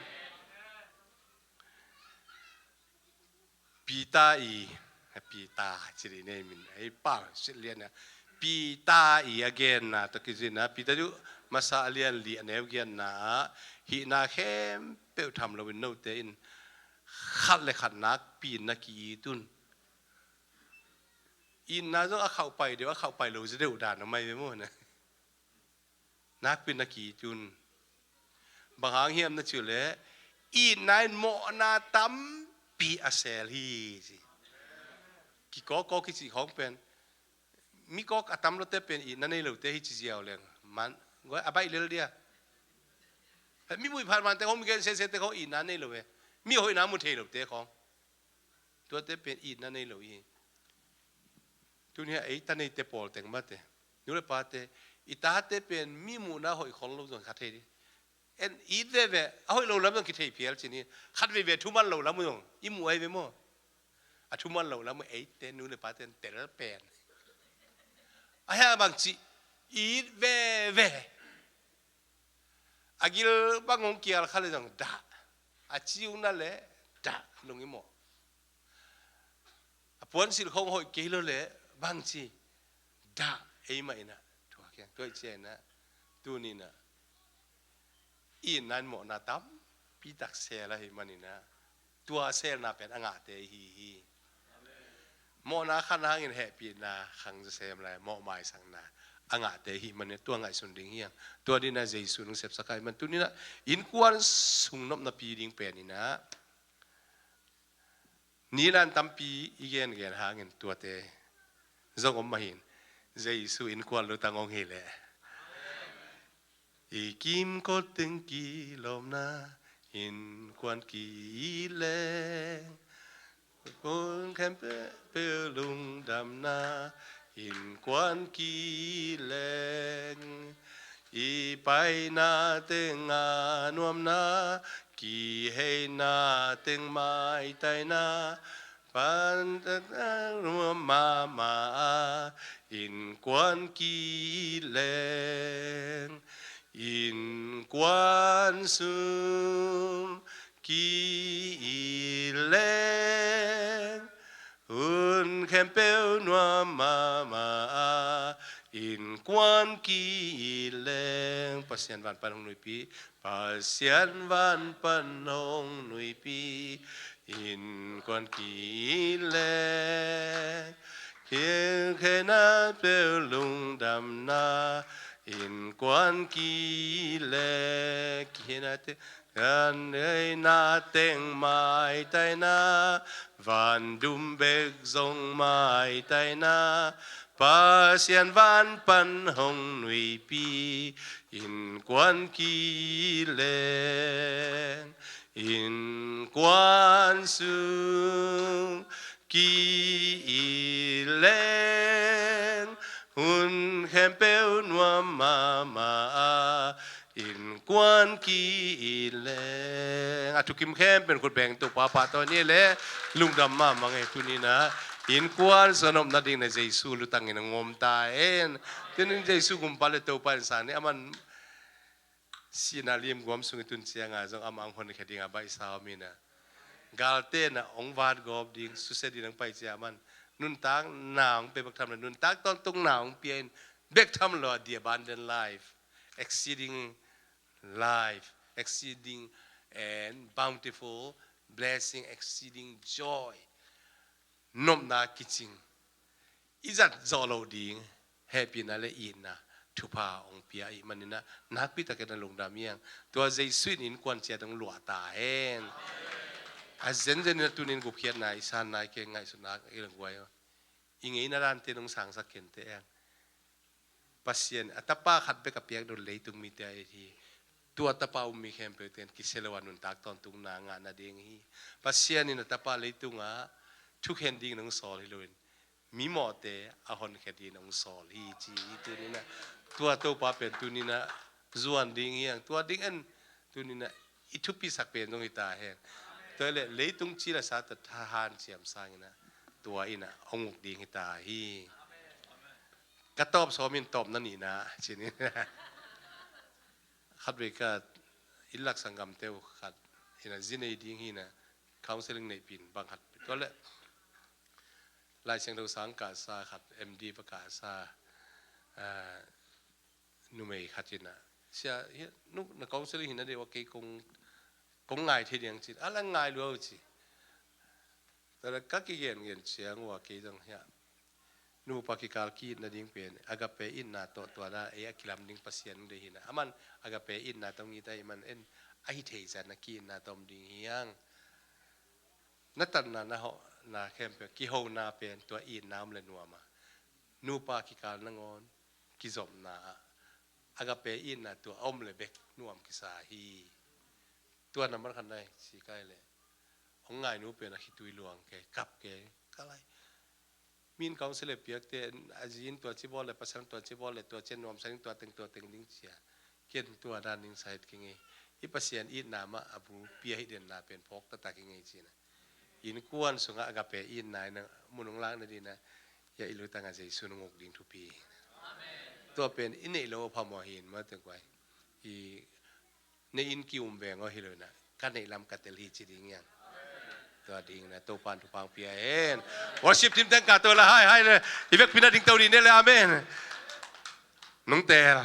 Peter i, Peter ci dih nei min, ei pau sit lian a. Peter i a genna tawh kizin a, Peter cu masa a lian li a neu giatna ah, hihna khempeuh tham loin note in khat le khat nakpi in na ki-it un. Itna zong a khauh pai deuh, a khauh pai lo zia deuh dan a mai ve maw na. Nakpi na ki-it un. Bang hang hiam na cih leh, itna in mawhna tampi a sel hi ci. Kikawk kawk kici khawng pen, mi kawk a tam lote pen itna nei lote hi ci ziau leng. Man, guai, a baih lel dia. Mi muih phat mante khawng, mi gen sese te khawng itna nei lo ve. Mi hoihna mu thei lote khawng. Tuate pen itna nei lo hi. Tuni a ei ta neite pawl teng mate, nu le pate, i tate pen mi muhna hoih khol lo zong kha thei dih. En it veve, a hoih lo lam zong kithei phial ci ni. Khat veve thuman lo lam zong i muh ahi ve maw. A thuman lo lam eite nu le pate in tel pen. A hia bang ci, it veve. A gil bang hong kial kha le zong dah. A ciu na le dah nung i mawh. A puansilh khong hoih kei lo le bang ci, dah. Ei mah in a, tua kiang tua i cia in a, tuni in a, itna in mawhna tampi tak sel ahi man in a, tua selna pen a ngahte i hi hi. Mawhna khan hangin hehpihna khang za sem lai, mawh maisakna a ngahte i hi man in a, tua ngaihsun ding hi hang. Tua dih in a Jesu nung sepsak ahi man. Tuni in a innkuan sung nopna pi ding pen in a, nilan tampi i gengen hangin tuate zong om mah hi in, Jesu innkuan lutang hong hi leh. I kimkot teng kilawmna, innkuan ki-it leng. Hun khempeuh lungdamna, innkuan ki-it leng. I paina teng a nuamna, kiheina teng maitaina, pan nuam mahmah a, innkuan ki-it leng. Innkuan sung ki-it leng. Hun khempeuh nuam mahmah a, innkuan ki-it leng. Pasian van pan hong nuipi, Pasian van pan hong nuipi, innkuan ki-it leng. Kiheina peuh lungdamna, innkuan ki-it leng. Kiheina teng, kiheina teng maitaina, van dum bek zong maitaina, Pasian van pan hong nuipi, innkuan ki-it leng. Innkuan sung ki-it leng, hun khempeuh nuam mahmah a, innkuan ki-it leng. A thu kim khempeuh in khut beng Topa pahtawi ni le, lungdam mahmah ing ei. Tuni-in ah innkuan sung nopna dingin ah Jesu lutangin hong om ta hen. Tuni-in Jesu Gumpa le Topa in sang ni, aman sihna limguam sung i tun ciangin zong amah hong honkhia dingin baihsa om in ah, galte in ah hong vatgawp ding, susia dingin hong pai ciangin aman nuntakna hong pia bek tham lo, nuntak tawntungna hong pia in, bek tham lo, the abundant life, exceeding life, exceeding and bountiful blessing, exceeding joy. Nopna kicing, i zat zawh loh ding hehpihna le itna thupha hong pia ahih manin ah nakpi takin ah lungdam ing. Tua Jesu in innkuan ciat hong luah ta hen. A zenzen in ah tuni-in gupkhiatna i san nai kei, ngaihsutna i langguai aw. I ngeina dante nong sangsak kei inteh eng. Pasian a Tapa khat bek a piak dong leitung mite a it hi. Tua Tapa um mi khempeuhte in kisia lo a nuntak tawntungna ngah nading hi. Pasian in a Tapa leitungah thukhen dingin hong sawl hi loin, mimawhte a honkhia dingin hong sawl hi ci hi. Tuni-in ah tua Topa pen tuni-in ah zuan ding hi hang. Tua ding en, tuni-in ah i thupisak pen zong hi ta hen. Tua hi leh leitung cil a sa tawh thahanciam sangin ah tua in ah hong uk ding hi ta hi. Ka tawp sawm in tawpna nihna ci-in, khatvei ka inn lak sanggamte uh khat in ah zi nei ding hi-in ah counseling neihpih in bang khat. Tua leh Lai Siangtho sang kasa khat, M D va kasa, ah, numei khat in ah, "Sia, hi, nu, na counseling hi-in ah deuh a, kei kong, kong ngai thei ding," ci-in, "A la ngai lua uh," ci. Tua leh ka kigengen ciang uh a kei zong hi-a, nupa kikal ki-itna ding pen agape itna tawh, tua-in ah ei a kilam ding Pasian hong deih hi-in ah, aman agape itna tawh hong it ahih manin a hi thei zah in ah ki-itna tawh om ding hi hang. Na tatna, na hawhna khempeuh, kihona pen tua itna om leh nuam a, nupa kikal nangawn kizopna ah agape itna tua a om leh bek nuam kisa hi. Tua nambat khatna hi, ci ka hi leh, hong ngai nu pen a khitui luang kei, kap kei, ka lai. Min counselor piakte, a zi in tua ci bawl leh, pasal tua ci bawl leh, tua ci nuamsa ding, tua teng, tua teng ding ci a. Ken tua dan ding sa het kei ing ei. I Pasian itna mah a bulpi a hih denna pen phawk taktak ing ei ci-in ah, innkuan sungah agape itna in ah mun hong lakna dingin ah, ya, i lutangah Jesu in hong uk ding thupi. Tua pen i neih loh a phamawh hi-in, mate guai. I neih in ki-um veng aw hi lo-in ah, ka neih lam ka tel hi ci ding hi hang. Tua dingin ah Topa in thupha hong pia hen. Worship team teng ka to la, hai, hai le. I vekpi-in ah dingto dih ni le, amen. Nong tel.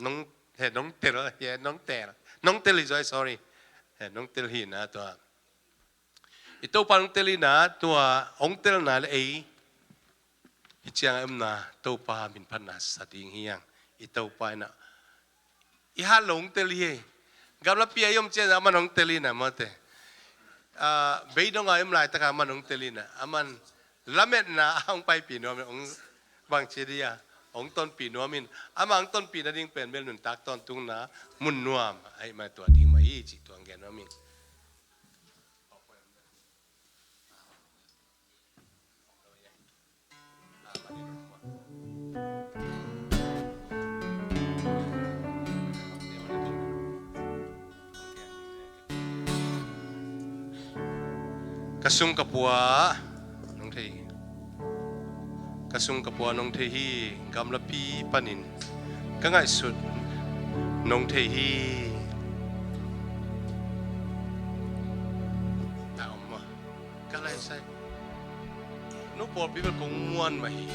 Nong, he, nong tel, he, nong tel. Nong tel hi zaw, sorry. He, nong tel hi-in ah tua. I Topa in hong tel hi-in ah, tua hong telna le ei hih ciang a omna Topa minphatna sa ding hi hang. I Topa in ah i hat lo hong tel hi. Gamlapi a i om ciang a aman hong tel hi-in ah, mate. Ah, beidong a i om laitak a aman hong tel hi-in ah, aman lametna a hong paipih nuam in, hong bangci dih a, hong tonpih nuam in, amah hong tonpih nading pen bel nuntak tawntungna mun nuam ahih manin tua ding mah hi cih tua hong gen nuam ing. Ka sung ka pua nong thei hi. Ka sung ka pua nong thei hi. Gamlapi panin ka ngaihsut nong thei hi. Na om maw? Ka lai sai. Nu pawlpi bel kong muan mah hi.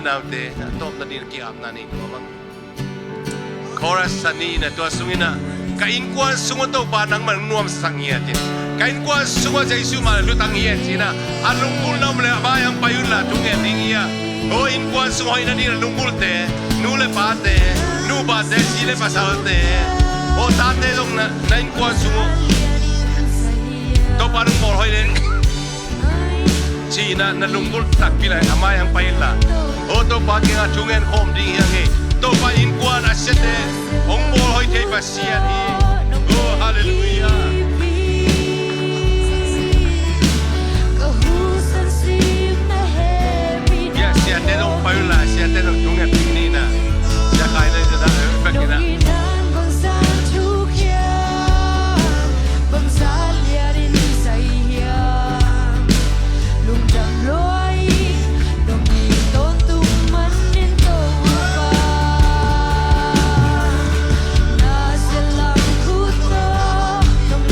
naute, a tawpna ding a ki-apna nei nuam ang. Chorus a ni in ah, tua sungin ah, ka innkuan sungah Topa nangmah hong nuamsak ngiat in. Ka innkuan sungah Jesuh mah lutang ngiat ci-in ah, a lunggulhna om leh a mai-ah hong pai unla thu ngen ding hi a. Aw, innkuan sung hoihna dingin a lunggulhte, nu le pate, nupate, zi le pasalte, aw, tate zong na, na innkuan sung uh Topa nong bawl hoih leh ci-in ah na lunggulh takpi lai a mai-ah hong pai inla. Aw, Topa kiangah thu ngen khawm ding hi hang e. Topa innkuan a siate hong bawl hoih thei Pasian hi. Aw, halleluiah. Bia siate zong pai unla, siate zong thu ngen ding hi na. Sia Khai le sia da, eh, bek hi na. Bangzah lianin sai hiam, lungdam lua-in dong ding tawntung manin Topa, na sialang khut tawh dong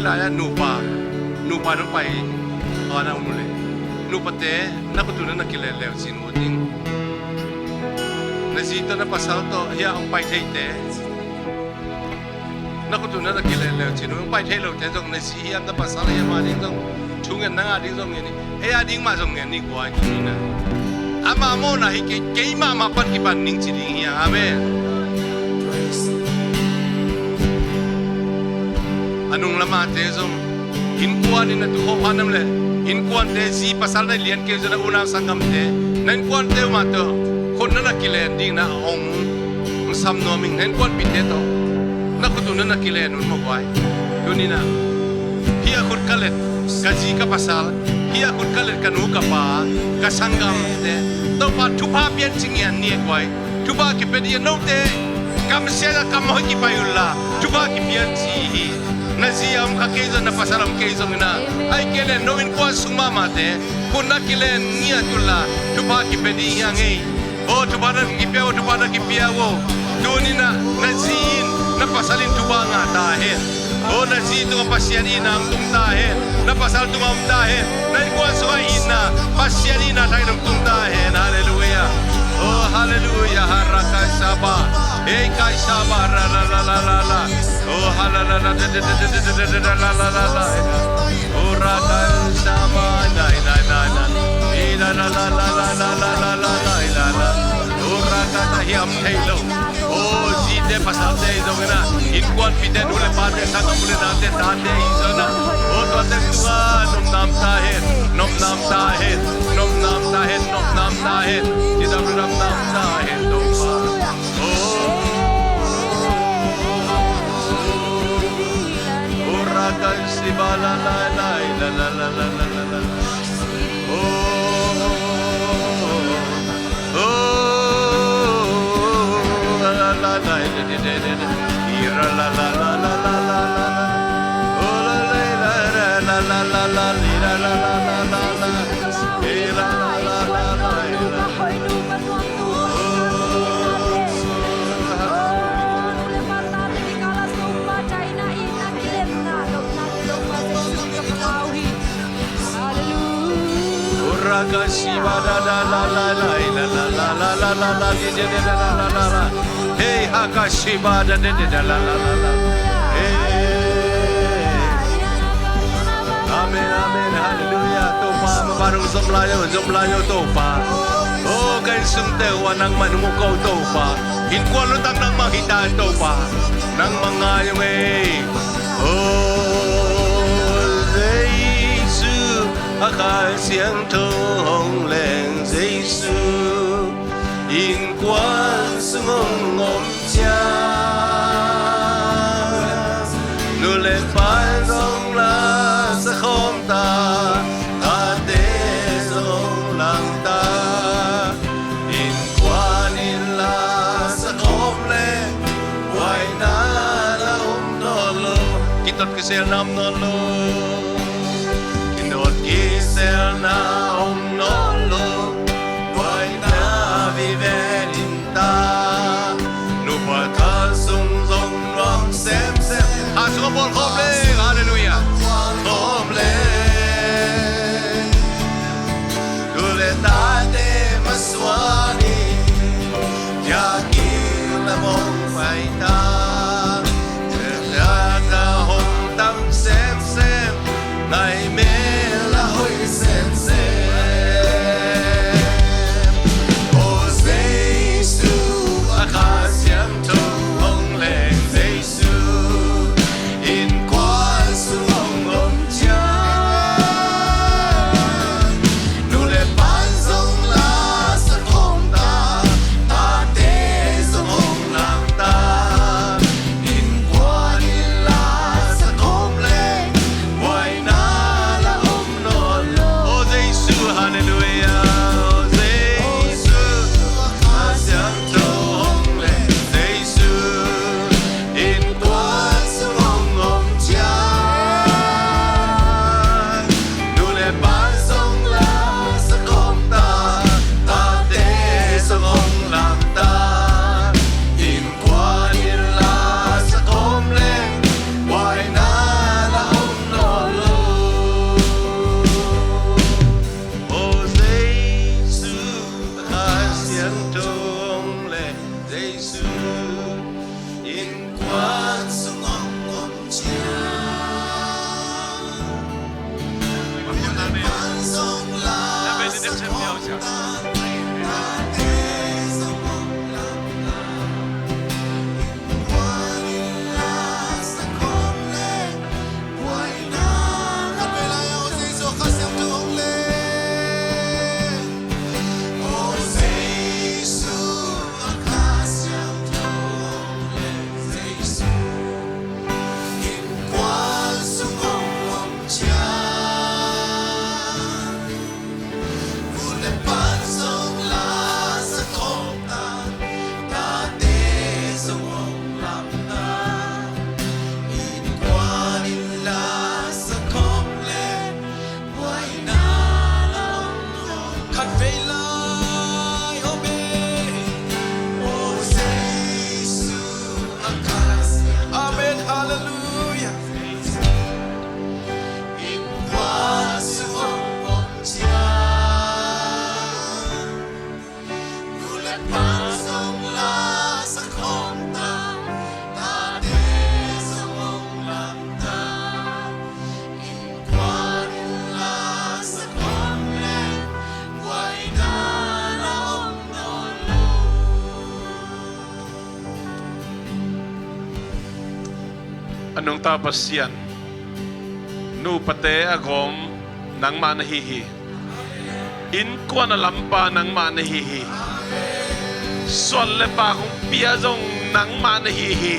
Aya nupa, nupa nong pai, aw na um le. Nupate, na khut un na kilen leu cin uh ding. Na zi tawh na pasal tawh, hia hong pai theite. Na khut un na kilen leu cin uh, hong pai thei lote zong, na zi hiam, na pasal hiam a ding zong, thu ngen na ngah ding zong ngen ni. Ei a ding mah zong ngen ni guai, tuni na. Ama mawhna hi kei, kei mahmah pan kipan ning ci ding hi a. Amen. A nung lamate zong innkuan in a tu khawh phan nam le, innkuante zi pasal na lian kei zong na unau sanggamte, na innkuante uh mah tawh khut na na kilen ding na hong sam nuam ing. Na innkuanpihte tawh na khut un na na kilen un maw guai. Tuni na, hih a khut ka let ka zi ka pasal, hih a khut ka let ka nu ka pa, ka sanggamte, Topa thupha pian ci ngian ni e guai. Thupha kipia ding a, note kamsiat a kam hoih kipai unla, thupha kipia ci hi. Na zi a om kha kei zong, na pasal a om kei zong in a, ahi kei le no innkuan sung mahmahte khut na kilen ngiat unla, thupha kipia ding hi a ngei. Aw thupha na kipia aw, thupha na kipia aw. Tuni na, na zi in, na pasal in thupha ngah ta hen. Aw na zi tungah Pasian itna hong tung ta hen. Na pasal tungah om ta hen. Na innkuan sungah itna, Pasian itna thain hong tung ta hen. Halleluia. Aw halleluia. Harakaisaba. Eikaisaba. Ra la la la la la. Aw halleluia. Aw rakaisaba. Nai nai nai nai. Ila la la la la la la la la la la. Aw rakata hiam thei lo. Aw zite pasalte hi zongin a, innkuanpihte, nu le pate, sanggam u le naute, tate hi zongin a, aw tuate sungah nopnam ta hen, nopnam ta hen, nopnam ta hen, nopnam ta hen. Tidam nopnam ta hen Topa. Aw. Aw rakasiba la la la la la la la la. Halleluia. Urakashiba da da la la la la la la la la la la la la la la la. Hey, hakashiba da da da da la la la la. Hey. Amen, amen, halleluia. Topa, ma barung zom lai o, zom lai o Topa. O, ka inn sungte uh a nangmah in hong ko Topa. Innkuan lutang nangmah hita Topa. Nangmah ngai ung ei. O Jesu, a Kha Siangtho hong leng Jesu, innkuan sung hong om ciang, nu le pa in zong la sa khawm ta, tate zong lang ta. Innkuan in la sa khawm le, huaina la om nawn lo. Kitot kiselna om nawn lo. Kitot kiselna om nawn lo. Huaina vive in ta. Nupa kha sung zong nuam semsem. Kha sung a bawl khawm le. Halleluia. Bawl khawm le. Tu le tate masuan in, biakinn a mong pai ta. Tate a hong tam semsem, ngai mel a hoih semsem. A nungta Pasian, nupate a gawm nangmah na hi hi. Innkuan a lampa nangmah na hi hi. Suan le pak hong pia zong nangmah na hi hi.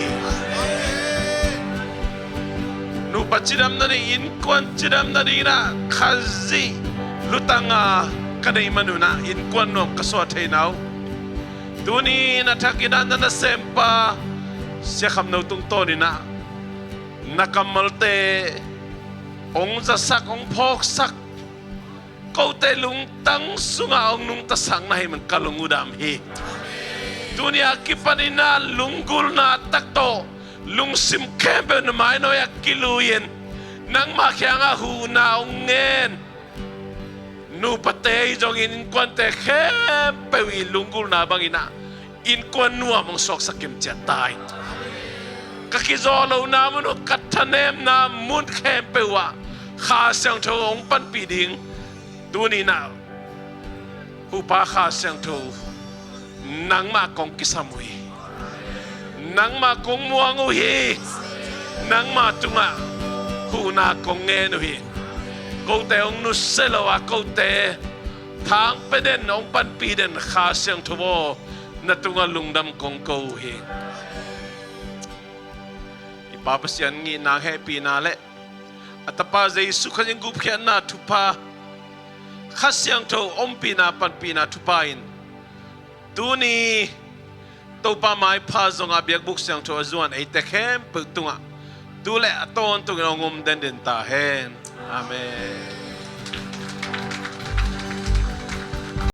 Nupa cidam nading, innkuan cidam nading inah Khazih lutang a ka neih manun ah innkuan nuam ka suah thei na uh. Tuni na thak inah na nasempa Sia Kham No tungtawn inah na kammalte hong zasak, hong phawksak, kote lungtang sungah hong nungtasak na hih man ka lungudam hi. Tuni a kipan inah lunggulna tak tawh lungsim khempeuh na mainawia kilui-in nangmah kiangah huhna hong ngen. Nupate hi zongin innkuante khempeuh i lunggulna bang inah innkuan nuam hong suaksak kim ciat ta in. Ka kizawh lohna mun uh, ka thanemna mun khempeuh ah Kha Siangtho hong panpih ding tuni inah Hupa Kha Siangtho nangmah kong kisam uh hi. Nangmah kong muang uh hi. Nangmah tungah huhna kong ngen uh hi. Kote hong nusia lo a, kote thangpia den, hong panpih den Kha Siangtho aw, na tungah lungdam kong ko uh hi. I Pa Pasian ngihna, hehpihna le a Tapa Jesu Khazih gupkhiatna thupha, Kha Siangtho ompihna, panpihna thupha in tuni Topa maipha zongah biakbuk siangtho a zuan eite khempeuh tungah tu le a tawntungin hong om denden ta hen. Amen.